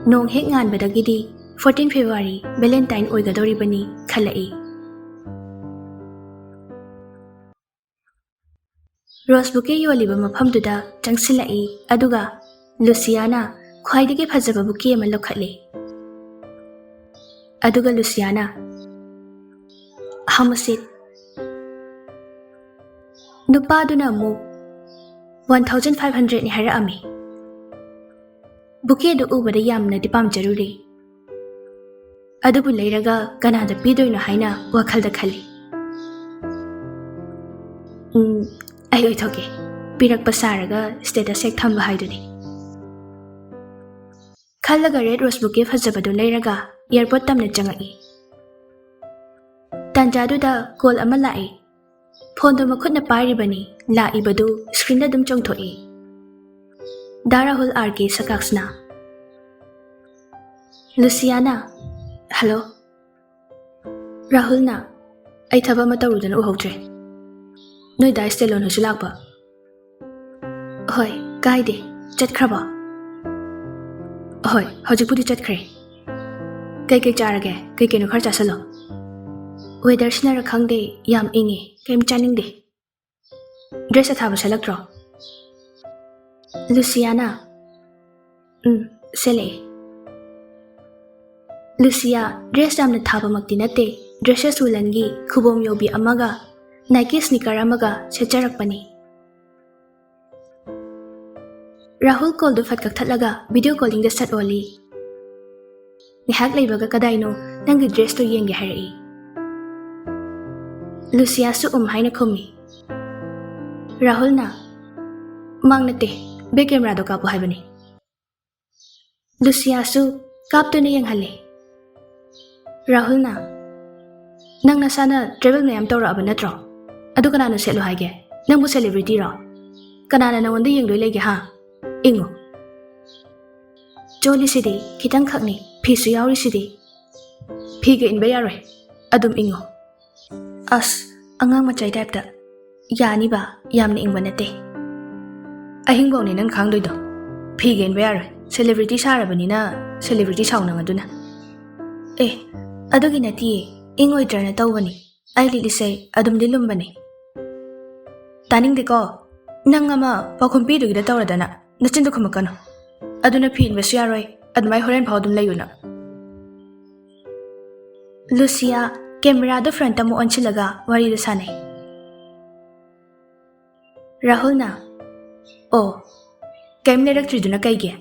ꯅꯣꯡ ꯍꯦꯛ ꯉꯥꯟꯕꯗꯒꯤꯗꯤ ꯐꯣꯔꯇꯤꯟ ꯐꯦꯕ꯭ꯔꯨꯋꯥꯔꯤ ꯚꯦꯂꯦꯟꯇꯥꯏꯟ ꯑꯣꯏꯒꯗꯧꯔꯤꯕꯅꯤ ꯈꯜꯂꯛꯏ꯫ ꯔꯣꯁ ꯕꯨꯀꯦ ꯌꯣꯜꯂꯤꯕ ꯃꯐꯝꯗꯨꯗ ꯆꯪꯁꯤꯜꯂꯛꯏ, ꯑꯗꯨꯒ ꯂꯨꯁꯤꯌꯥꯅ ꯈ꯭ꯋꯥꯏꯗꯒꯤ ꯐꯖꯕ ꯕꯨꯀꯦ ꯑꯃ ꯂꯧꯈꯠꯂꯤ꯫ ꯑꯗꯨꯒ ꯂꯨꯁꯤꯌꯥꯅ, "How much it?" ꯅꯨꯄꯥꯗꯨꯅ ꯑꯃꯨꯛ, "One thousand five hundredꯅꯤ" ꯍꯥꯏꯔꯛꯑꯝꯃꯤ꯫ ꯕꯨꯀꯦꯗꯨ ꯎꯕꯗ ꯌꯥꯝꯅꯗꯤ ꯄꯥꯝꯖꯔꯨꯔꯦ, ꯑꯗꯨꯕꯨ ꯂꯩꯔꯒ ꯀꯅꯥꯗ ꯄꯤꯗꯣꯏꯅꯣ ꯍꯥꯏꯅ ꯋꯥꯈꯜꯗ ꯈꯜꯂꯤ꯫ "ꯎꯝ, ꯑꯩ ꯑꯣꯏꯊꯣꯛꯀꯦ, ꯄꯤꯔꯛꯄ ꯁꯥꯔꯒ ꯁ꯭ꯇꯦꯇꯁ ꯍꯦꯛ ꯊꯝꯕ ꯍꯥꯏꯗꯨꯅꯤ" ꯈꯜꯂꯒ ꯔꯦꯗ ꯔꯣꯁ ꯕꯨꯀꯦ ꯐꯖꯕꯗꯨ ꯂꯩꯔꯒ ꯑꯦꯌꯔꯄꯣꯔꯠ ꯇꯝꯅ ꯆꯪꯉꯛꯏ꯫ ꯇꯥꯟꯖꯥꯗꯨꯗ ꯀꯣꯜ ꯑꯃ ꯂꯥꯛꯏ꯫ ꯐꯣꯟꯗꯣ ꯃꯈꯨꯠꯅ ꯄꯥꯏꯔꯤꯕꯅꯤ, ꯂꯥꯛꯏꯕꯗꯨ ꯁ꯭ꯀ꯭ꯔꯤꯟꯗ ꯑꯗꯨꯝ ꯆꯣꯡꯊꯣꯛꯏ꯫ ꯗꯥ ꯔꯥꯍꯨꯜ ꯑꯥꯔ ꯀꯦ ꯁꯀꯥꯛꯁꯅ꯫ ꯂꯨꯁꯤꯌꯥꯅ, "ꯍꯜꯂꯣ"꯫ ꯔꯥꯍꯨꯜꯅ, "ꯑꯩ ꯊꯕꯛ ꯑꯃ ꯇꯧꯔꯨꯗꯅ ꯎꯍꯧꯗ꯭ꯔꯦ꯫ ꯅꯣꯏ ꯗꯥ ꯁ꯭ꯇꯦꯂꯣꯟ ꯍꯣꯏꯁꯨ ꯂꯥꯛꯄ?" "ꯍꯣꯏ, ꯀꯥꯏꯗꯦ꯫ ꯆꯠꯈ꯭ꯔꯕꯣ?" "ꯍꯣꯏ, ꯍꯧꯖꯤꯛꯄꯨꯗꯤ ꯆꯠꯈ꯭ꯔꯦ꯫ ꯀꯩꯀꯩ ꯆꯥꯔꯒꯦ? ꯀꯩꯀꯩꯅꯣ ꯈꯔ ꯆꯥꯁꯜꯂꯣ꯫ ꯋꯦꯗꯔꯁꯤꯅꯔ ꯈꯪꯗꯦ, ꯌꯥꯝ ꯏꯪꯉꯦ, ꯀꯩꯝ ꯆꯥꯅꯤꯡꯗꯦ꯫ ꯗ꯭ꯔꯦꯁ ꯑꯊꯥꯕ ꯁꯦꯠꯂꯛꯇ꯭ꯔꯣ?" ꯂꯨꯁꯤꯌꯥꯅ, "ꯎꯝ, ꯁꯦꯠꯂꯛꯑꯦ"꯫ ꯂꯨꯁꯤꯌꯥ ꯗ꯭ꯔꯦꯁ ꯌꯥꯝꯅ ꯊꯥꯕꯃꯛꯇꯤ ꯅꯠꯇꯦ, ꯗ꯭ꯔꯦꯁꯦꯁ ꯋꯨꯂꯟꯒꯤ ꯈꯨꯕꯣꯝ ꯌꯧꯕꯤ ꯑꯃꯒ ꯅꯥꯏꯀꯤ ꯁ꯭ꯅꯤꯀꯔ ꯑꯃꯒ ꯁꯦꯠꯆꯔꯛꯄꯅꯤ꯫ ꯔꯥꯍꯨꯜ ꯀꯣꯜꯗꯨ ꯐꯠ ꯀꯛꯊꯠꯂꯒ ꯚꯤꯗꯤꯑꯣ ꯀꯣꯂꯤꯡꯗ ꯁꯠ ꯑꯣꯜꯂꯤ꯫ ꯉꯥꯏꯍꯥꯛ ꯂꯩꯕꯒ, "ꯀꯗꯥꯏꯅꯣ? ꯅꯪꯒꯤ ꯗ꯭ꯔꯦꯁꯇꯣ ꯌꯦꯡꯒꯦ" ꯍꯥꯏꯔꯛꯏ꯫ ꯂꯨꯁꯤꯌꯥꯁꯨ "ꯎꯝ" ꯍꯥꯏꯅ ꯈꯨꯝꯃꯤ꯫ ꯔꯥꯍꯨꯜꯅ, "ꯃꯥꯡ ꯅꯠꯇꯦ, ꯕꯦꯛ ꯀꯦꯃꯦꯔꯥꯗꯣ ꯀꯥꯞꯄꯨ ꯍꯥꯏꯕꯅꯤ"꯫ ꯂꯨꯁꯤꯌꯥꯁꯨ ꯀꯥꯞꯇꯨꯅ ꯌꯦꯡꯍꯜꯂꯤ꯫ ꯔꯥꯍꯨꯜꯅ, ꯅꯪ ꯅꯁꯥꯅ ꯇ꯭ꯔꯦꯚꯦꯜ ꯃꯌꯥꯝ ꯇꯧꯔꯛꯑꯕ ꯅꯠꯇ꯭ꯔꯣ? ꯑꯗꯨ ꯀꯅꯥꯅ ꯁꯦꯠꯂꯣ ꯍꯥꯏꯒꯦ? ꯅꯪꯕꯨ ꯁꯦꯂꯦꯕ꯭ꯔꯤꯇꯤꯔꯣ? ꯀꯅꯥꯅ ꯅꯪꯉꯣꯟꯗ ꯌꯦꯡꯗꯣꯏ ꯂꯩꯒꯦ, ꯍꯥ? ꯏꯪꯉꯣ꯫ ꯆꯣꯜꯂꯤꯁꯤꯗꯤ ꯈꯤꯇꯪꯈꯛꯅꯤ, ꯐꯤꯁꯨ ꯌꯥꯎꯔꯤꯁꯤꯗꯤ꯫ ꯐꯤꯒ ꯏꯟꯕ ꯌꯥꯔꯣꯏ, ꯑꯗꯨꯝ ꯏꯪꯉꯣ꯫ ꯑꯁ, ꯑꯉꯥꯡ ꯃꯆꯥꯏ ꯇꯥꯏꯞꯇ꯫ ꯌꯥꯅꯤꯕ, ꯌꯥꯝꯅ ꯏꯪꯕ ꯅꯠꯇꯦ꯫ ꯑꯍꯤꯡꯐꯧꯅꯦ ꯅꯪ ꯈꯥꯡꯗꯣꯏꯗꯣ꯫ ꯐꯤꯒ ꯏꯟꯕ ꯌꯥꯔꯣꯏ, ꯁꯦꯂꯦꯕ꯭ꯔꯤꯇꯤ ꯁꯥꯔꯕꯅꯤꯅ꯫ ꯁꯦꯂꯦꯕ꯭ꯔꯤꯇꯤ ꯁꯥꯎꯅꯪ ꯑꯗꯨꯅ꯫ ꯑꯦ, ꯑꯗꯨꯒꯤ ꯅꯠꯇꯤꯌꯦ, ꯏꯪꯉꯣꯏꯗ꯭ꯔꯅ ꯇꯧꯕꯅꯤ꯫ ꯑꯩ ꯂꯤꯠꯂꯤꯁꯦ ꯑꯗꯨꯝꯗꯤ ꯂꯨꯝꯕꯅꯤ꯫ ꯇꯥꯅꯤꯡꯗꯦꯀꯣ꯫ ꯅꯪ ꯑꯃ ꯄꯥꯎꯈꯨꯝ ꯄꯤꯗꯨꯒꯤꯗ ꯇꯧꯔꯗꯅ ꯅꯆꯤꯟꯗꯣ ꯈꯨꯝꯃꯛꯀꯅꯨ꯫ ꯑꯗꯨꯅ ꯐꯤ ꯏꯟꯕꯁꯨ ꯌꯥꯔꯣꯏ, ꯑꯗꯨꯃꯥꯏ ꯍꯣꯔꯦꯟ ꯐꯥꯎ ꯑꯗꯨꯝ ꯂꯩꯌꯨ ꯅꯪ꯫ ꯂꯨꯁꯤꯌꯥ ꯀꯦꯃꯦꯔꯥꯗꯣ ꯐ꯭ꯔꯟꯠꯇ ꯑꯃꯨꯛ ꯑꯣꯟꯁꯤꯜꯂꯒ ꯋꯥꯔꯤꯗꯣ ꯁꯥꯟꯅꯩ꯫ ꯔꯥꯍꯨꯜꯅ, "ꯑꯣ, ꯀꯩꯝ ꯂꯩꯔꯛꯇ꯭ꯔꯤꯗꯨꯅ ꯀꯩꯒꯤ?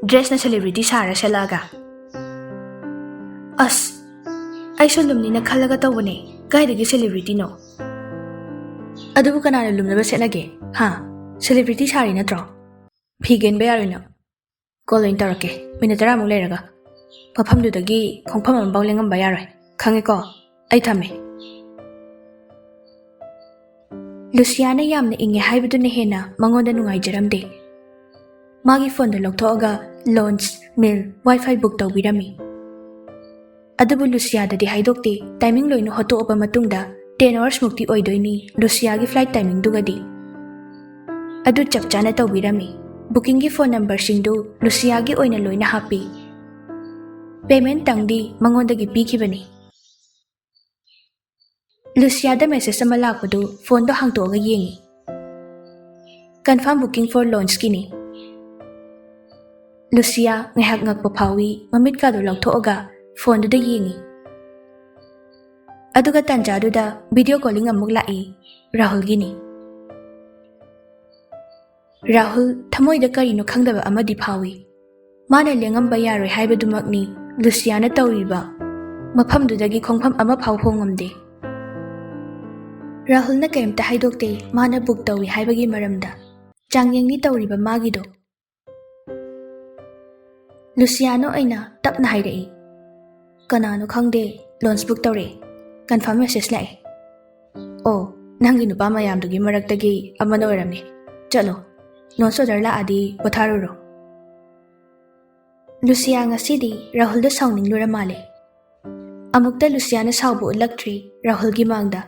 ꯗ꯭ꯔꯦꯁꯅ ꯁꯦꯂꯦꯕ꯭ꯔꯤꯇꯤ ꯁꯥꯔ ꯁꯦꯠꯂꯛꯑꯒ?" ꯑꯁ, ꯑꯩꯁꯨ ꯂꯨꯝꯅꯤꯅ ꯈꯜꯂꯒ ꯇꯧꯕꯅꯦ꯫ ꯀꯥꯏꯗꯒꯤ ꯁꯦꯂꯦꯕ꯭ꯔꯤꯇꯤꯅꯣ? ꯑꯗꯨꯕꯨ ꯀꯅꯥꯅ ꯂꯨꯝꯅꯕ ꯁꯦꯠꯅꯒꯦ? ꯍꯥ? ꯁꯦꯂꯦꯕ꯭ꯔꯤꯇꯤ ꯁꯥꯔꯤ ꯅꯠꯇ꯭ꯔꯣ? ꯐꯤ ꯒꯦꯟꯕ ꯌꯥꯔꯣꯏ ꯅꯪ꯫ ꯀꯣꯜ ꯑꯣꯏꯅ ꯇꯧꯔꯛꯀꯦ, ꯃꯤꯅꯤꯠ ꯇꯔꯥꯃꯨꯛ ꯂꯩꯔꯒ꯫ ꯃꯐꯝꯗꯨꯗꯒꯤ ꯈꯣꯡꯐꯝ ꯑꯃꯐꯥꯎ ꯂꯦꯡꯉꯝꯕ ꯌꯥꯔꯣꯏ, ꯈꯪꯉꯦꯀꯣ? ꯑꯩ ꯊꯝꯃꯦ꯫ ꯂꯨꯁꯤꯌꯥꯅ ꯌꯥꯝꯅ ꯏꯪꯉꯦ ꯍꯥꯏꯕꯗꯨꯅ ꯍꯦꯟꯅ ꯃꯉꯣꯟꯗ ꯅꯨꯡꯉꯥꯏꯖꯔꯝꯗꯦ꯫ ꯃꯥꯒꯤ ꯐꯣꯟꯗꯣ ꯂꯧꯊꯣꯛꯑꯒ ꯂꯣꯟꯁ, ꯃꯤꯜ, ꯋꯥꯏꯐꯥꯏ ꯕꯨꯛ ꯇꯧꯕꯤꯔꯝꯃꯤ꯫ ꯑꯗꯨꯕꯨ ꯂꯨꯁꯤꯌꯥꯗꯗꯤ ꯍꯥꯏꯗꯣꯛꯇꯦ, ꯇꯥꯏꯃꯤꯡ ꯂꯣꯏꯅ ꯍꯣꯠꯇꯣꯛꯑꯕ ꯃꯇꯨꯡꯗ ꯇꯦꯟ ꯑꯋꯥꯔꯁ ꯃꯨꯛꯇꯤ ꯑꯣꯏꯗꯣꯏꯅꯤ ꯂꯨꯁꯤꯌꯥꯒꯤ ꯐ꯭ꯂꯥꯏꯠ ꯇꯥꯏꯃꯤꯡꯗꯨꯒꯗꯤ꯫ ꯑꯗꯨ ꯆꯞ ꯆꯥꯅ ꯇꯧꯕꯤꯔꯝꯃꯤ꯫ ꯕꯨꯀꯤꯡꯒꯤ ꯐꯣꯟ ꯅꯝꯕꯔꯁꯤꯡꯗꯨ ꯂꯨꯁꯤꯌꯥꯒꯤ ꯑꯣꯏꯅ ꯂꯣꯏꯅ ꯍꯥꯞꯄꯤ꯫ ꯄꯦꯃꯦꯟꯠꯇꯪꯗꯤ ꯃꯉꯣꯟꯗꯒꯤ ꯄꯤꯈꯤꯕꯅꯤ꯫ ꯂꯨꯁꯤꯌꯥꯗ ꯃꯦꯁꯦꯖ ꯑꯃ ꯂꯥꯛꯄꯗꯨ ꯐꯣꯟꯗꯣ ꯍꯥꯡꯇꯣꯛꯑꯒ ꯌꯦꯡꯉꯤ꯫ "Confirm booking for launchꯀꯤꯅꯤ꯫" ꯂꯨꯁꯤꯌꯥ ꯉꯥꯏꯍꯥꯛ ꯉꯛꯄ ꯐꯥꯎꯏ, ꯃꯃꯤꯠꯀꯥꯗꯨ ꯂꯧꯊꯣꯛꯑꯒ ꯐꯣꯟꯗꯨꯗ ꯌꯦꯡꯉꯤ꯫ ꯑꯗꯨꯒ ꯇꯥꯟꯖꯥꯗꯨꯗ ꯚꯤꯗꯤꯑꯣ ꯀꯣꯂꯤꯡ ꯑꯃꯨꯛ ꯂꯥꯛꯏ, ꯔꯥꯍꯨꯜꯒꯤꯅꯤ꯫ ꯔꯥꯍꯨꯜ ꯊꯃꯣꯏꯗ ꯀꯔꯤꯅꯣ ꯈꯪꯗꯕ ꯑꯃꯗꯤ ꯐꯥꯎꯏ꯫ ꯃꯥꯅ ꯂꯦꯡꯉꯝꯕ ꯌꯥꯔꯣꯏ ꯍꯥꯏꯕꯗꯨꯃꯛꯅꯤ ꯂꯨꯁꯤꯌꯥꯅ ꯇꯧꯔꯤꯕ꯫ ꯃꯐꯝꯗꯨꯗꯒꯤ ꯈꯣꯡꯐꯝ ꯑꯃꯐꯥꯎ ꯍꯣꯡꯉꯝꯗꯦ꯫ ꯔꯥꯍꯨꯜꯅ ꯀꯔꯤꯝꯇ ꯍꯥꯏꯗꯣꯛꯇꯦ, ꯃꯥꯅ ꯕꯨꯛ ꯇꯧꯏ ꯍꯥꯏꯕꯒꯤ ꯃꯔꯝꯗ꯫ ꯆꯥꯡꯌꯦꯡꯅꯤ ꯇꯧꯔꯤꯕ ꯃꯥꯒꯤꯗꯣ꯫ ꯂꯨꯁꯤꯌꯥꯅ ꯑꯣꯏꯅ ꯇꯞꯅ ꯍꯥꯏꯔꯛꯏ, "ꯀꯅꯥꯅꯣ ꯈꯪꯗꯦ, ꯂꯣꯟꯁ ꯕꯨꯛ ꯇꯧꯔꯛꯑꯦ꯫ ꯀꯟꯐꯥꯔꯝ ꯃꯦꯁꯦꯖ ꯂꯥꯛꯑꯦ꯫ ꯑꯣ, ꯅꯪꯒꯤ ꯅꯨꯄꯥ ꯃꯌꯥꯝꯗꯨꯒꯤ ꯃꯔꯛꯇꯒꯤ ꯑꯃꯅ ꯑꯣꯏꯔꯝꯅꯤ꯫ ꯆꯠꯂꯣ, ꯂꯣꯟꯁ ꯑꯣꯔꯗꯔ ꯂꯥꯛꯑꯗꯤ ꯄꯣꯊꯥꯔꯨꯔꯣ꯫ ꯂꯨꯁꯤꯌꯥ ꯉꯁꯤꯗꯤ ꯔꯥꯍꯨꯜꯗ ꯁꯥꯎꯅꯤꯡꯂꯨꯔ ꯃꯥꯜꯂꯦ꯫ ꯑꯃꯨꯛꯇ ꯂꯨꯁꯤꯌꯥꯅ ꯁꯥꯎꯕ ꯎꯠꯂꯛꯇ꯭ꯔꯤ ꯔꯥꯍꯨꯜꯒꯤ ꯃꯥꯡꯗ꯫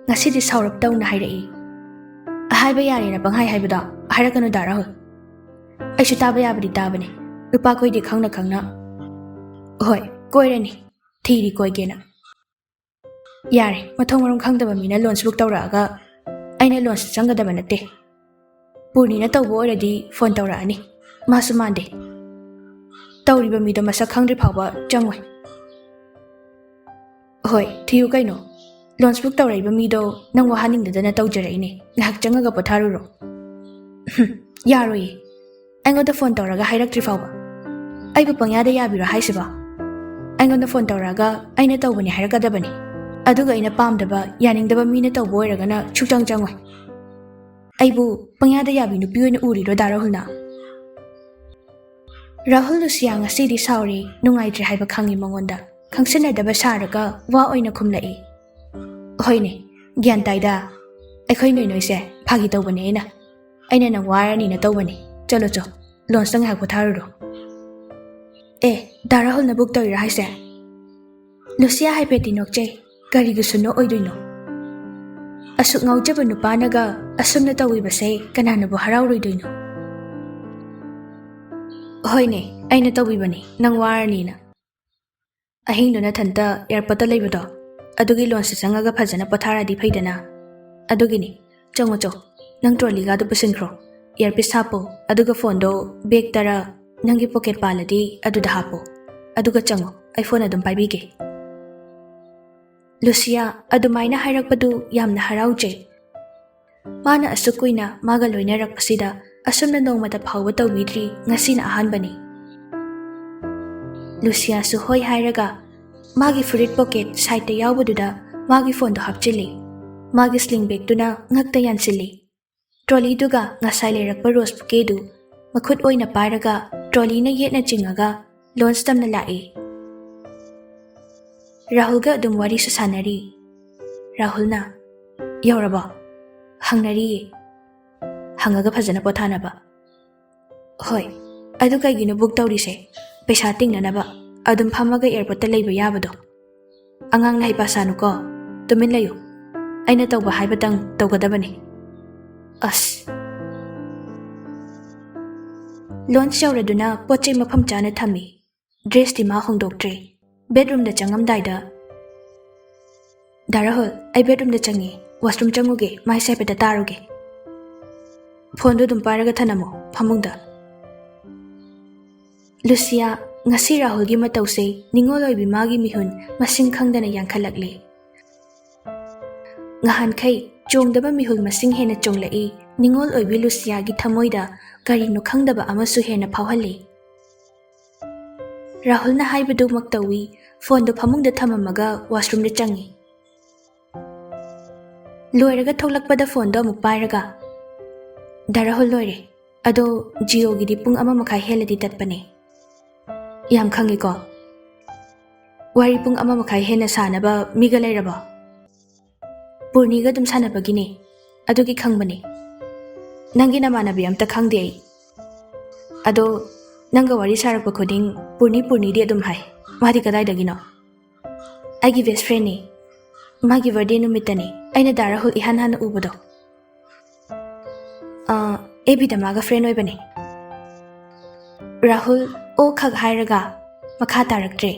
ꯉꯁꯤꯗꯤ ꯁꯥꯎꯔꯞ ꯇꯧꯅ ꯍꯥꯏꯔꯛꯏ꯫ "ꯍꯥꯏꯕ ꯌꯥꯔꯦꯅ ꯄꯪꯍꯥꯏ ꯍꯥꯏꯕꯗꯣ ꯍꯥꯏꯔꯛꯀꯅꯨꯗ ꯔꯥꯍꯨꯜ꯫ ꯑꯩꯁꯨ ꯇꯥꯕ ꯌꯥꯕꯗꯤ ꯇꯥꯕꯅꯦ, ꯅꯨꯄꯥ ꯀꯣꯏꯗꯦ ꯈꯪꯅ ꯈꯪꯅ꯫ ꯍꯣꯏ, ꯀꯣꯏꯔꯅꯤ, ꯊꯤꯔꯤ ꯀꯣꯏꯒꯦꯅ꯫ ꯌꯥꯔꯦ, ꯃꯊꯣꯡ ꯃꯔꯝ ꯈꯪꯗꯕ ꯃꯤꯅ ꯂꯣꯟꯁ ꯕꯨꯛ ꯇꯧꯔꯛꯑꯒ ꯑꯩꯅ ꯂꯣꯟꯁꯇ ꯆꯪꯒꯗꯕ ꯅꯠꯇꯦ꯫ ꯄꯨꯔꯅꯤꯅ ꯇꯧꯕ ꯑꯣꯏꯔꯗꯤ ꯐꯣꯟ ꯇꯧꯔꯛꯑꯅꯤ, ꯃꯥꯁꯨ ꯃꯥꯟꯗꯦ꯫ ꯇꯧꯔꯤꯕ ꯃꯤꯗꯣ ꯃꯁꯛ ꯈꯪꯗ꯭ꯔꯤ ꯐꯥꯎꯕ ꯆꯪꯉꯣꯏ꯫ ꯍꯣꯏ, ꯊꯤꯌꯨ ꯀꯩꯅꯣ꯫ ꯂꯣꯟꯁ ꯕꯨꯛ ꯇꯧꯔꯛꯏꯕ ꯃꯤꯗꯣ ꯅꯪ ꯋꯥꯍꯟꯅꯤꯡꯗꯗꯅ ꯇꯧꯖꯔꯛꯏꯅꯦ꯫ ꯉꯥꯏꯍꯥꯛ ꯆꯪꯉꯒ ꯄꯣꯊꯥꯔꯨꯔꯣ꯫" "ꯍꯨꯝ, ꯌꯥꯔꯣꯏꯌꯦ꯫ ꯑꯩꯉꯣꯟꯗ ꯐꯣꯟ ꯇꯧꯔꯒ ꯍꯥꯏꯔꯛꯇ꯭ꯔꯤ ꯐꯥꯎꯕ꯫ ꯑꯩꯕꯨ ꯄꯪꯌꯥꯗ ꯌꯥꯕꯤꯔꯣ ꯍꯥꯏꯁꯤꯕꯣ? ꯑꯩꯉꯣꯟꯗ ꯐꯣꯟ ꯇꯧꯔꯛꯑꯒ ꯑꯩꯅ ꯇꯧꯕꯅꯦ ꯍꯥꯏꯔꯛꯀꯗꯕꯅꯤ꯫ ꯑꯗꯨꯒ ꯑꯩꯅ ꯄꯥꯝꯗꯕ, ꯌꯥꯅꯤꯡꯗꯕ ꯃꯤꯅ ꯇꯧꯕ ꯑꯣꯏꯔꯒꯅ ꯁꯨꯛꯆꯪ ꯆꯪꯉꯣꯏ꯫ ꯑꯩꯕꯨ ꯄꯪꯌꯥꯗ ꯌꯥꯕꯤ ꯅꯨꯄꯤ ꯑꯣꯏꯅ ꯎꯔꯤꯔꯣ ꯗꯥ ꯔꯥꯍꯨꯜꯅ?" ꯔꯥꯍꯨꯜ ꯂꯨꯁꯤꯌꯥ ꯉꯁꯤꯗꯤ ꯁꯥꯎꯔꯦ, ꯅꯨꯡꯉꯥꯏꯇ꯭ꯔꯦ ꯍꯥꯏꯕ ꯈꯪꯉꯤ ꯃꯉꯣꯟꯗ꯫ ꯈꯪꯁꯤꯟꯅꯗꯕ ꯁꯥꯔꯒ ꯋꯥ ꯑꯣꯏꯅ ꯈꯨꯝꯂꯛꯏ꯫ "ꯍꯣꯏꯅꯦ, ꯒ꯭ꯌꯥꯟ ꯇꯥꯏꯗ꯫ ꯑꯩꯈꯣꯏ ꯅꯣꯏ ꯅꯣꯏꯁꯦ ꯐꯥꯒꯤ ꯇꯧꯕꯅꯦ ꯑꯩꯅ꯫ ꯑꯩꯅ ꯅꯪ ꯋꯥꯔꯅꯤꯅ ꯇꯧꯕꯅꯤ꯫ ꯆꯠꯂꯣ ꯆꯣ, ꯂꯣꯟꯁꯇ ꯉꯥꯏꯍꯥꯛ ꯄꯣꯊꯥꯔꯨꯔꯣ꯫" "ꯑꯦ, ꯗꯥ ꯔꯥꯍꯨꯜꯅ ꯕꯨꯛ ꯇꯧꯔꯤꯔꯣ ꯍꯥꯏꯁꯦ?" ꯂꯨꯁꯤꯌꯥ ꯍꯥꯏꯐꯦꯠꯇꯤ ꯅꯣꯛꯆꯩ꯫ ꯀꯔꯤꯒꯤꯁꯨ ꯅꯣꯛꯑꯣꯏꯗꯣꯏꯅꯣ? ꯑꯁꯨꯛ ꯉꯥꯎꯖꯕ ꯅꯨꯄꯥꯅꯒ ꯑꯁꯨꯝꯅ ꯇꯧꯕꯤꯕꯁꯦ ꯀꯅꯥꯅꯕꯨ ꯍꯔꯥꯎꯔꯣꯏꯗꯣꯏꯅꯣ? "ꯍꯣꯏꯅꯦ, ꯑꯩꯅ ꯇꯧꯕꯤꯕꯅꯤ, ꯅꯪ ꯋꯥꯔꯅꯤꯅ꯫ ꯑꯍꯤꯡꯗꯨ ꯅꯊꯟꯇ ꯑꯦꯌꯥꯔꯄꯣꯔꯠꯇ ꯂꯩꯕꯗꯣ, ꯑꯗꯨꯒꯤ ꯂꯣꯟꯁꯇ ꯆꯪꯉꯒ ꯐꯖꯅ ꯄꯣꯊꯥꯔꯗꯤ ꯐꯩꯗꯅ꯫ ꯑꯗꯨꯒꯤꯅꯤ, ꯆꯪꯉꯣ ꯆꯣ, ꯅꯪ ꯇ꯭ꯔꯣꯂꯤꯒꯗꯨ ꯄꯨꯁꯤꯟꯈ꯭ꯔꯣ꯫ ꯏꯌꯥꯔꯄꯤꯁ ꯍꯥꯞꯄꯣ, ꯑꯗꯨꯒ ꯐꯣꯟꯗꯣ ꯕꯦꯒꯇꯔ ꯅꯪꯒꯤ ꯄꯣꯀꯦꯠ ꯄꯥꯜꯂꯗꯤ ꯑꯗꯨꯗ ꯍꯥꯞꯄꯣ꯫ ꯑꯗꯨꯒ ꯆꯪꯉꯣ, ꯑꯩ ꯐꯣꯟ ꯑꯗꯨꯝ ꯄꯥꯏꯕꯤꯒꯦ꯫" ꯂꯨꯁꯤꯌꯥ ꯑꯗꯨꯃꯥꯏꯅ ꯍꯥꯏꯔꯛꯄꯗꯨ ꯌꯥꯝꯅ ꯍꯔꯥꯎꯖꯩ꯫ ꯃꯥꯅ ꯑꯁꯨꯛ ꯀꯨꯏꯅ ꯃꯥꯒ ꯂꯣꯏꯅꯔꯛꯄꯁꯤꯗ ꯑꯁꯨꯝꯅ ꯅꯣꯡꯃꯇ ꯐꯥꯎꯕ ꯇꯧꯕꯤꯗ꯭ꯔꯤ, ꯉꯁꯤꯅ ꯑꯍꯥꯟꯕꯅꯤ꯫ ꯂꯨꯁꯤꯌꯥꯁꯨ ꯍꯣꯏ ꯍꯥꯏꯔꯒ ꯃꯥꯒꯤ ꯐꯨꯔꯤꯠ ꯄꯣꯀꯦꯠ ꯁꯥꯏꯠꯇ ꯌꯥꯎꯕꯗꯨꯗ ꯃꯥꯒꯤ ꯐꯣꯟꯗꯣ ꯍꯥꯞꯆꯤꯜꯂꯤ꯫ ꯃꯥꯒꯤ ꯁ꯭ꯂꯤꯡ ꯕꯦꯒꯇꯨꯅ ꯉꯛꯇ ꯌꯥꯟꯁꯤꯜꯂꯤ꯫ ꯇ꯭ꯔꯣꯂꯤꯗꯨꯒ ꯉꯁꯥꯏ ꯂꯩꯔꯛꯄ ꯔꯣꯁ ꯕꯨꯀꯦꯗꯨ ꯃꯈꯨꯠ ꯑꯣꯏꯅ ꯄꯥꯏꯔꯒ ꯇ꯭ꯔꯣꯂꯤꯅ ꯌꯦꯠꯅ ꯆꯤꯡꯉꯒ ꯂꯣꯟꯁ ꯇꯝꯅ ꯂꯥꯛꯏ꯫ ꯔꯥꯍꯨꯜꯒ ꯑꯗꯨꯝ ꯋꯥꯔꯤꯁꯨ ꯁꯥꯟꯅꯔꯤ꯫ ꯔꯥꯍꯨꯜꯅ, "ꯌꯧꯔꯕꯣ?" ꯍꯪꯅꯔꯤꯌꯦ꯫ "ꯍꯪꯉꯒ ꯐꯖꯅ ꯄꯣꯊꯥꯅꯕ꯫" "ꯍꯣꯏ, ꯑꯗꯨ ꯀꯩꯒꯤꯅꯣ ꯕꯨꯛ ꯇꯧꯔꯤꯁꯦ? ꯄꯩꯁꯥ ꯇꯤꯡꯅꯅꯕ ꯑꯗꯨꯝ ꯐꯝꯃꯒ ꯑꯦꯌꯔꯄꯣꯔꯠꯇ ꯂꯩꯕ ꯌꯥꯕꯗꯣ꯫ ꯑꯉꯥꯡꯅ ꯍꯩꯄꯥ ꯁꯥꯅꯨꯀꯣ, ꯇꯨꯃꯤꯟ ꯂꯩꯌꯨ꯫ ꯑꯩꯅ ꯇꯧꯕ ꯍꯥꯏꯕꯇꯪ ꯇꯧꯒꯗꯕꯅꯤ꯫" ꯑꯁ꯫ ꯂꯣꯟꯁ ꯌꯧꯔꯗꯨꯅ ꯄꯣꯠ ꯆꯩ ꯃꯐꯝ ꯆꯥꯅ ꯊꯝꯃꯤ꯫ ꯗ꯭ꯔꯦꯁꯇꯤ ꯃꯥ ꯍꯣꯡꯗꯣꯛꯇ꯭ꯔꯦ꯫ ꯕꯦꯠꯔꯨꯝꯗ ꯆꯪꯉꯝꯗꯥꯏꯗ, "ꯗꯥ ꯔꯥꯍꯨꯜ, ꯑꯩ ꯕꯦꯠꯔꯨꯝꯗ ꯆꯪꯉꯤ, ꯋꯥꯁꯔꯨꯝ ꯆꯪꯉꯨꯒꯦ, ꯃꯥꯏꯁꯦ ꯍꯥꯏꯐꯦꯠꯇ ꯇꯥꯔꯨꯒꯦ꯫" ꯐꯣꯟꯗꯣ ꯑꯗꯨꯝ ꯄꯥꯏꯔꯒ ꯊꯅꯝꯃꯣ ꯐꯃꯨꯡꯗ꯫ ꯂꯨꯁꯤꯌꯥ, ꯉꯁꯤ ꯔꯥꯍꯨꯜꯒꯤ ꯃꯇꯧꯁꯦ ꯅꯤꯡꯉꯣꯜ ꯑꯣꯏꯕꯤ ꯃꯥꯒꯤ ꯃꯤꯍꯨꯟ ꯃꯁꯤꯡ ꯈꯪꯗꯅ ꯌꯥꯡꯈꯠꯂꯛꯂꯦ꯫ ꯉꯍꯥꯟꯈꯩ ꯆꯣꯡꯗꯕ ꯃꯤꯍꯨꯜ ꯃꯁꯤꯡ ꯍꯦꯟꯅ ꯆꯣꯡꯂꯛꯏ꯫ ꯅꯤꯡꯉꯣꯜ ꯑꯣꯏꯕꯤ ꯂꯨꯁꯤꯌꯥꯒꯤ ꯊꯃꯣꯏꯗ ꯀꯔꯤꯅꯣ ꯈꯪꯗꯕ ꯑꯃꯁꯨ ꯍꯦꯟꯅ ꯐꯥꯎꯍꯜꯂꯤ꯫ ꯔꯥꯍꯨꯜꯅ ꯍꯥꯏꯕꯗꯨꯃꯛ ꯇꯧꯏ꯫ ꯐꯣꯟꯗꯨ ꯐꯃꯨꯡꯗ ꯊꯝꯃꯝꯃꯒ ꯋꯥꯁꯔꯨꯝꯗ ꯆꯪꯉꯤ꯫ ꯂꯣꯏꯔꯒ ꯊꯣꯛꯂꯛꯄꯗ ꯐꯣꯟꯗꯣ ꯑꯃꯨꯛ ꯄꯥꯏꯔꯒ, "ꯗꯥ ꯔꯥꯍꯨꯜ, ꯂꯣꯏꯔꯦ꯫ ꯑꯗꯣ ꯖꯤꯑꯣꯒꯤꯗꯤ ꯄꯨꯡ ꯑꯃ ꯃꯈꯥꯏ ꯍꯦꯜꯂꯗꯤ ꯇꯠꯄꯅꯦ꯫" "ꯌꯥꯝ ꯈꯪꯉꯤꯀꯣ꯫ ꯋꯥꯔꯤ ꯄꯨꯡ ꯑꯃ ꯃꯈꯥꯏ ꯍꯦꯟꯅ ꯁꯥꯅꯕ ꯃꯤꯒ ꯂꯩꯔꯕꯣ?" "ꯄꯨꯔꯅꯤꯒ ꯑꯗꯨꯝ ꯁꯥꯟꯅꯕꯒꯤꯅꯦ꯫ ꯑꯗꯨꯒꯤ ꯈꯪꯕꯅꯦ꯫ ꯅꯪꯒꯤ ꯅꯃꯥꯟꯅꯕꯤ ꯑꯝꯇ ꯈꯪꯗꯦ ꯑꯩ꯫ ꯑꯗꯣ ꯅꯪꯒ ꯋꯥꯔꯤ ꯁꯥꯔꯛꯄ ꯈꯨꯗꯤꯡ ꯄꯨꯔꯅꯤ, ꯄꯨꯔꯅꯤꯗꯤ ꯑꯗꯨꯝ ꯍꯥꯏ꯫ ꯃꯥꯗꯤ ꯀꯗꯥꯏꯗꯒꯤꯅꯣ?" "ꯑꯩꯒꯤ ꯕꯦꯁ ꯐ꯭ꯔꯦꯟꯅꯤ꯫ ꯃꯥꯒꯤ ꯕꯥꯔꯗꯦ ꯅꯨꯃꯤꯠꯇꯅꯤ ꯑꯩꯅ ꯗꯥ ꯔꯥꯍꯨꯜ ꯏꯍꯥꯟ ꯍꯥꯟꯅ ꯎꯕꯗꯣ꯫ ꯑꯥ, ꯑꯦꯐ ꯕꯤꯗ ꯃꯥꯒ ꯐ꯭ꯔꯦꯟ ꯑꯣꯏꯕꯅꯦ꯫" ꯔꯥꯍꯨꯜ ꯑꯣ ꯈꯛ ꯍꯥꯏꯔꯒ ꯃꯈꯥ ꯇꯥꯔꯛꯇ꯭ꯔꯦ꯫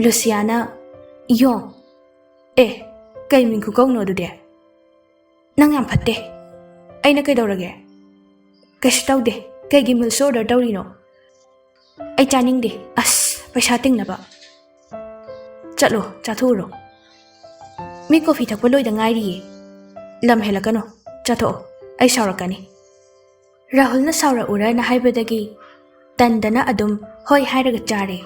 ꯂꯨꯁꯤꯌꯥꯅ, "ꯌꯣꯡ, ꯑꯦ, ꯀꯩ ꯃꯤꯡ ꯈꯨꯀꯧꯅꯣ ꯑꯗꯨꯗꯤ? ꯅꯪ ꯌꯥꯝ ꯐꯠꯇꯦ꯫ ꯑꯩꯅ ꯀꯩꯗꯧꯔꯒꯦ? ꯀꯩꯁꯨ ꯇꯧꯗꯦ꯫ ꯀꯩꯒꯤ ꯃꯤꯜꯁ ꯑꯣꯔꯗꯔ ꯇꯧꯔꯤꯅꯣ? ꯑꯩ ꯆꯥꯅꯤꯡꯗꯦ꯫ ꯑꯁ, ꯄꯩꯁꯥ ꯇꯤꯡꯅꯕ꯫ ꯆꯠꯂꯣ, ꯆꯥꯊꯣꯛꯎꯔꯣ꯫ ꯃꯤ ꯀꯣꯐꯤ ꯊꯛꯄ ꯂꯣꯏꯗ ꯉꯥꯏꯔꯤꯌꯦ꯫ ꯂꯝ ꯍꯦꯜꯂꯛꯀꯅꯣ꯫ ꯆꯥꯊꯣꯛꯑꯣ꯫ ꯑꯩ ꯁꯥꯎꯔꯛꯀꯅꯤ꯫" ꯔꯥꯍꯨꯜꯅ ꯁꯥꯎꯔꯛꯎꯔꯅ ꯍꯥꯏꯕꯗꯒꯤ ꯇꯟꯗꯅ ꯑꯗꯨꯝ ꯍꯣꯏ ꯍꯥꯏꯔꯒ ꯆꯥꯔꯦ꯫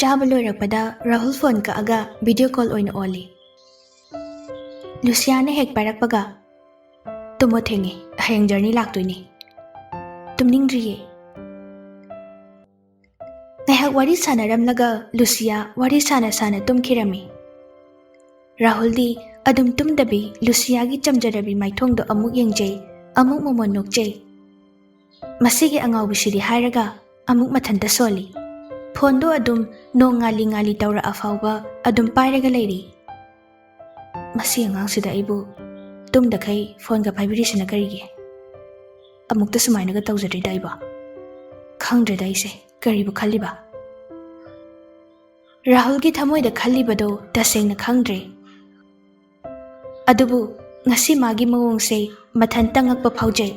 ꯆꯥꯕ ꯂꯣꯏꯔꯛꯄꯗ ꯔꯥꯍꯨꯜ ꯐꯣꯟ ꯀꯛꯑꯒ ꯚꯤꯗꯤꯑꯣ ꯀꯣꯜ ꯑꯣꯏꯅ ꯑꯣꯜꯂꯤ꯫ ꯂꯨꯁꯤꯌꯥꯅ ꯍꯦꯛ ꯄꯥꯏꯔꯛꯄꯒ, "ꯇꯨꯝꯃꯣ, ꯊꯦꯡꯉꯦ, ꯍꯌꯦꯡ ꯖꯔꯅꯤ ꯂꯥꯛꯇꯣꯏꯅꯦ꯫" "ꯇꯨꯝꯅꯤꯡꯗ꯭ꯔꯤꯌꯦ꯫" ꯉꯥꯏꯍꯥꯛ ꯋꯥꯔꯤ ꯁꯥꯟꯅꯔꯝꯂꯒ ꯂꯨꯁꯤꯌꯥ ꯋꯥꯔꯤ ꯁꯥꯅ ꯁꯥꯅ ꯇꯨꯝꯈꯤꯔꯝꯃꯤ꯫ ꯔꯥꯍꯨꯜꯗꯤ ꯑꯗꯨꯝ ꯇꯨꯝꯗꯕꯤ ꯂꯨꯁꯤꯌꯥꯒꯤ ꯆꯝꯖꯔꯕꯤ ꯃꯥꯏꯊꯣꯡꯗꯣ ꯑꯃꯨꯛ ꯌꯦꯡꯖꯩ, ꯑꯃꯨꯛ ꯃꯃꯣꯟ ꯅꯣꯛꯆꯩ꯫ ꯃꯁꯤꯒꯤ ꯑꯉꯥꯎꯕꯤꯁꯤꯗꯤ ꯍꯥꯏꯔꯒ ꯑꯃꯨꯛ ꯃꯊꯟꯇ ꯁꯣꯜꯂꯤ꯫ ꯐꯣꯟꯗꯣ ꯑꯗꯨꯝ ꯅꯣꯡ ꯉꯥꯜꯂꯤ ꯉꯥꯜꯂꯤ ꯇꯧꯔꯛꯑ ꯐꯥꯎꯕ ꯑꯗꯨꯝ ꯄꯥꯏꯔꯒ ꯂꯩꯔꯤ꯫ ꯃꯁꯤ ꯑꯉꯥꯡꯁꯤꯗ ꯑꯩꯕꯨ ꯇꯨꯝꯗꯈꯩ ꯐꯣꯟꯒ ꯄꯥꯏꯕꯤꯔꯤꯁꯤꯅ ꯀꯔꯤꯒꯤ? ꯑꯃꯨꯛꯇ ꯁꯨꯃꯥꯏꯅꯒ ꯇꯧꯖꯗ꯭ꯔꯤꯗ ꯑꯩꯕꯣ꯫ ꯈꯪꯗ꯭ꯔꯦꯗ ꯑꯩꯁꯦ ꯀꯔꯤꯕꯨ ꯈꯜꯂꯤꯕ꯫ ꯔꯥꯍꯨꯜꯒꯤ ꯊꯃꯣꯏꯗ ꯈꯜꯂꯤꯕꯗꯣ ꯇꯁꯦꯡꯅ ꯈꯪꯗ꯭ꯔꯦ꯫ ꯑꯗꯨꯕꯨ ꯉꯁꯤ ꯃꯥꯒꯤ ꯃꯑꯣꯡꯁꯦ ꯃꯊꯟꯇ ꯉꯛꯄ ꯐꯥꯎꯖꯩ꯫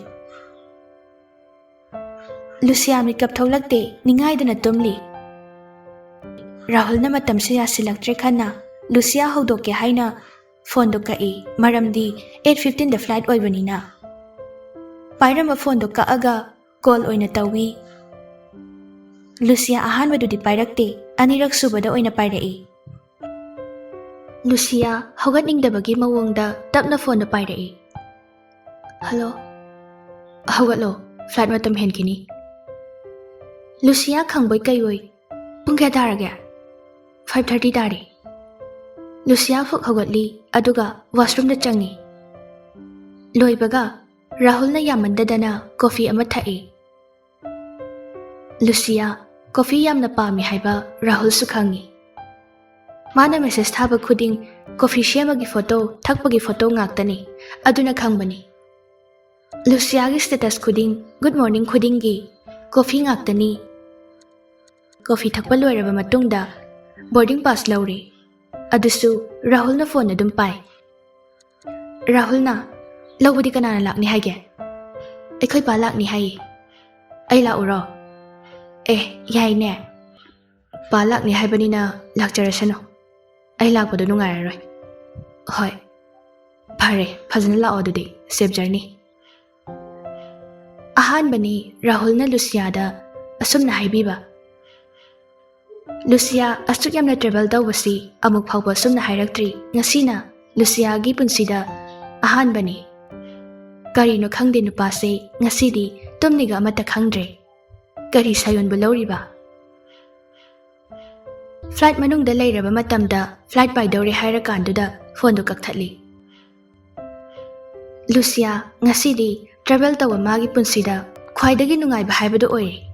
ꯂꯨꯁꯤꯌꯥ ꯃꯤꯀꯞ ꯊꯣꯛꯂꯛꯇꯦ, ꯅꯤꯡꯉꯥꯏꯗꯅ ꯇꯨꯝꯂꯤ꯫ ꯔꯥꯍꯨꯜꯅ ꯃꯇꯝꯁꯦ ꯌꯥꯁꯤꯜꯂꯛꯇ꯭ꯔꯦ ꯈꯟꯅ ꯂꯨꯁꯤꯌꯥ ꯍꯧꯗꯣꯛꯀꯦ ꯍꯥꯏꯅ ꯐꯣꯟꯗꯣ ꯀꯛꯏ, ꯃꯔꯝꯗꯤ ꯑꯩꯠ ꯐꯤꯐꯇꯤꯟꯗ ꯐ꯭ꯂꯥꯏꯠ ꯑꯣꯏꯕꯅꯤꯅ꯫ ꯄꯥꯏꯔꯝꯕ ꯐꯣꯟꯗꯣ ꯀꯛꯑꯒ ꯀꯣꯜ ꯑꯣꯏꯅ ꯇꯧꯏ꯫ ꯂꯨꯁꯤꯌꯥ ꯑꯍꯥꯟꯕꯗꯨꯗꯤ ꯄꯥꯏꯔꯛꯇꯦ, ꯑꯅꯤꯔꯛ ꯁꯨꯕꯗ ꯑꯣꯏꯅ ꯄꯥꯏꯔꯛꯏ꯫ ꯂꯨꯁꯤꯌꯥ ꯍꯧꯒꯠꯅꯤꯡꯗꯕꯒꯤ ꯃꯑꯣꯡꯗ ꯇꯞꯅ ꯐꯣꯟꯗꯣ ꯄꯥꯏꯔꯛꯏ꯫ "ꯍꯜꯂꯣ?" "ꯍꯧꯒꯠꯂꯣ, ꯐ꯭ꯂꯥꯏꯠ ꯃꯇꯝ ꯍꯦꯟꯈꯤꯅꯤ꯫" ꯂꯨꯁꯤꯌꯥ ꯈꯪꯕꯣꯏ ꯀꯩꯕꯣꯏ, "ꯄꯨꯡ ꯀꯌꯥ ꯇꯥꯔꯒꯦ?" "ꯐꯥꯏꯚ ꯊꯥꯔꯇꯤ ꯇꯥꯔꯦ꯫" ꯂꯨꯁꯤꯌꯥ ꯐꯨꯛ ꯍꯧꯒꯠꯂꯤ, ꯑꯗꯨꯒ ꯋꯥꯁꯔꯨꯝꯗ ꯆꯪꯉꯤ꯫ ꯂꯣꯏꯕꯒ ꯔꯥꯍꯨꯜꯅ ꯌꯥꯝꯃꯟꯗꯗꯅ ꯀꯣꯐꯤ ꯑꯃ ꯊꯛꯏ꯫ ꯂꯨꯁꯤꯌꯥ ꯀꯣꯐꯤ ꯌꯥꯝꯅ ꯄꯥꯝꯃꯤ ꯍꯥꯏꯕ ꯔꯥꯍꯨꯜꯁꯨ ꯈꯪꯉꯤ꯫ ꯃꯥꯅ ꯃꯦꯁꯦꯖ ꯊꯥꯕ ꯈꯨꯗꯤꯡ ꯀꯣꯐꯤ ꯁꯦꯝꯕꯒꯤ ꯐꯣꯇꯣ, ꯊꯛꯄꯒꯤ ꯐꯣꯇꯣ ꯉꯥꯛꯇꯅꯤ, ꯑꯗꯨꯅ ꯈꯪꯕꯅꯤ꯫ ꯂꯨꯁꯤꯌꯥꯒꯤ ꯁ꯭ꯇꯦꯇꯁ ꯈꯨꯗꯤꯡ, ꯒꯨꯗ ꯃꯣꯔꯅꯤꯡ ꯈꯨꯗꯤꯡꯒꯤ ꯀꯣꯐꯤ ꯉꯥꯛꯇꯅꯤ꯫ ꯀꯣꯐꯤ ꯊꯛꯄ ꯂꯣꯏꯔꯕ ꯃꯇꯨꯡꯗ ꯕꯣꯔꯗꯤꯡ ꯄꯥꯁ ꯂꯧꯔꯦ, ꯑꯗꯨꯁꯨ ꯔꯥꯍꯨꯜꯅ ꯐꯣꯟ ꯑꯗꯨꯝ ꯄꯥꯏ꯫ ꯔꯥꯍꯨꯜꯅ, "ꯂꯧꯕꯗꯤ ꯀꯅꯥꯅ ꯂꯥꯛꯅꯤ ꯍꯥꯏꯒꯦ?" "ꯑꯩꯈꯣꯏ ꯄꯥ ꯂꯥꯛꯅꯤ ꯍꯥꯏꯌꯦ꯫" "ꯑꯩ ꯂꯥꯛꯎꯔꯣ?" "ꯑꯦ, ꯌꯥꯏꯅꯦ꯫ ꯄꯥ ꯂꯥꯛꯅꯤ ꯍꯥꯏꯕꯅꯤꯅ ꯂꯥꯛꯆꯔꯁꯅꯨ꯫ ꯑꯩ ꯂꯥꯛꯄꯗꯣ ꯅꯨꯡꯉꯥꯏꯔꯔꯣꯏ꯫" "ꯍꯣꯏ, ꯐꯔꯦ, ꯐꯖꯅ ꯂꯥꯛꯑꯣ ꯑꯗꯨꯗꯤ꯫ Safe journey." ꯑꯍꯥꯟꯕꯅꯤ ꯔꯥꯍꯨꯜꯅ ꯂꯨꯁꯤꯌꯥꯗ ꯑꯁꯨꯝꯅ ꯍꯥꯏꯕꯤꯕ꯫ ꯂꯨꯁꯤꯌꯥ ꯑꯁꯨꯛ ꯌꯥꯝꯅ ꯇ꯭ꯔꯦꯚꯦꯜ ꯇꯧꯕꯁꯤ ꯑꯃꯨꯛ ꯐꯥꯎꯕ ꯑꯁꯨꯝꯅ ꯍꯥꯏꯔꯛꯇ꯭ꯔꯤ꯫ ꯉꯁꯤꯅ ꯂꯨꯁꯤꯌꯥꯒꯤ ꯄꯨꯟꯁꯤꯗ ꯑꯍꯥꯟꯕꯅꯤ꯫ ꯀꯔꯤꯅꯣ ꯈꯪꯗꯦ, ꯅꯨꯄꯥꯁꯦ ꯉꯁꯤꯗꯤ ꯇꯨꯝꯅꯤꯒ ꯑꯃꯠꯇ ꯈꯪꯗ꯭ꯔꯦ꯫ ꯀꯔꯤ ꯁꯥꯌꯣꯟꯕꯨ ꯂꯧꯔꯤꯕ? ꯐ꯭ꯂꯥꯏꯠ ꯃꯅꯨꯡꯗ ꯂꯩꯔꯕ ꯃꯇꯝꯗ ꯐ꯭ꯂꯥꯏꯠ ꯄꯥꯏꯗꯧꯔꯦ ꯍꯥꯏꯔꯀꯥꯟꯗꯨꯗ ꯐꯣꯟꯗꯨ ꯀꯛꯊꯠꯂꯤ꯫ ꯂꯨꯁꯤꯌꯥ, ꯉꯁꯤꯗꯤ ꯇ꯭ꯔꯥꯚꯦꯜ ꯇꯧꯕ ꯃꯥꯒꯤ ꯄꯨꯟꯁꯤꯗ ꯈ꯭ꯋꯥꯏꯗꯒꯤ ꯅꯨꯡꯉꯥꯏꯕ ꯍꯥꯏꯕꯗꯨ ꯑꯣꯏꯔꯦ꯫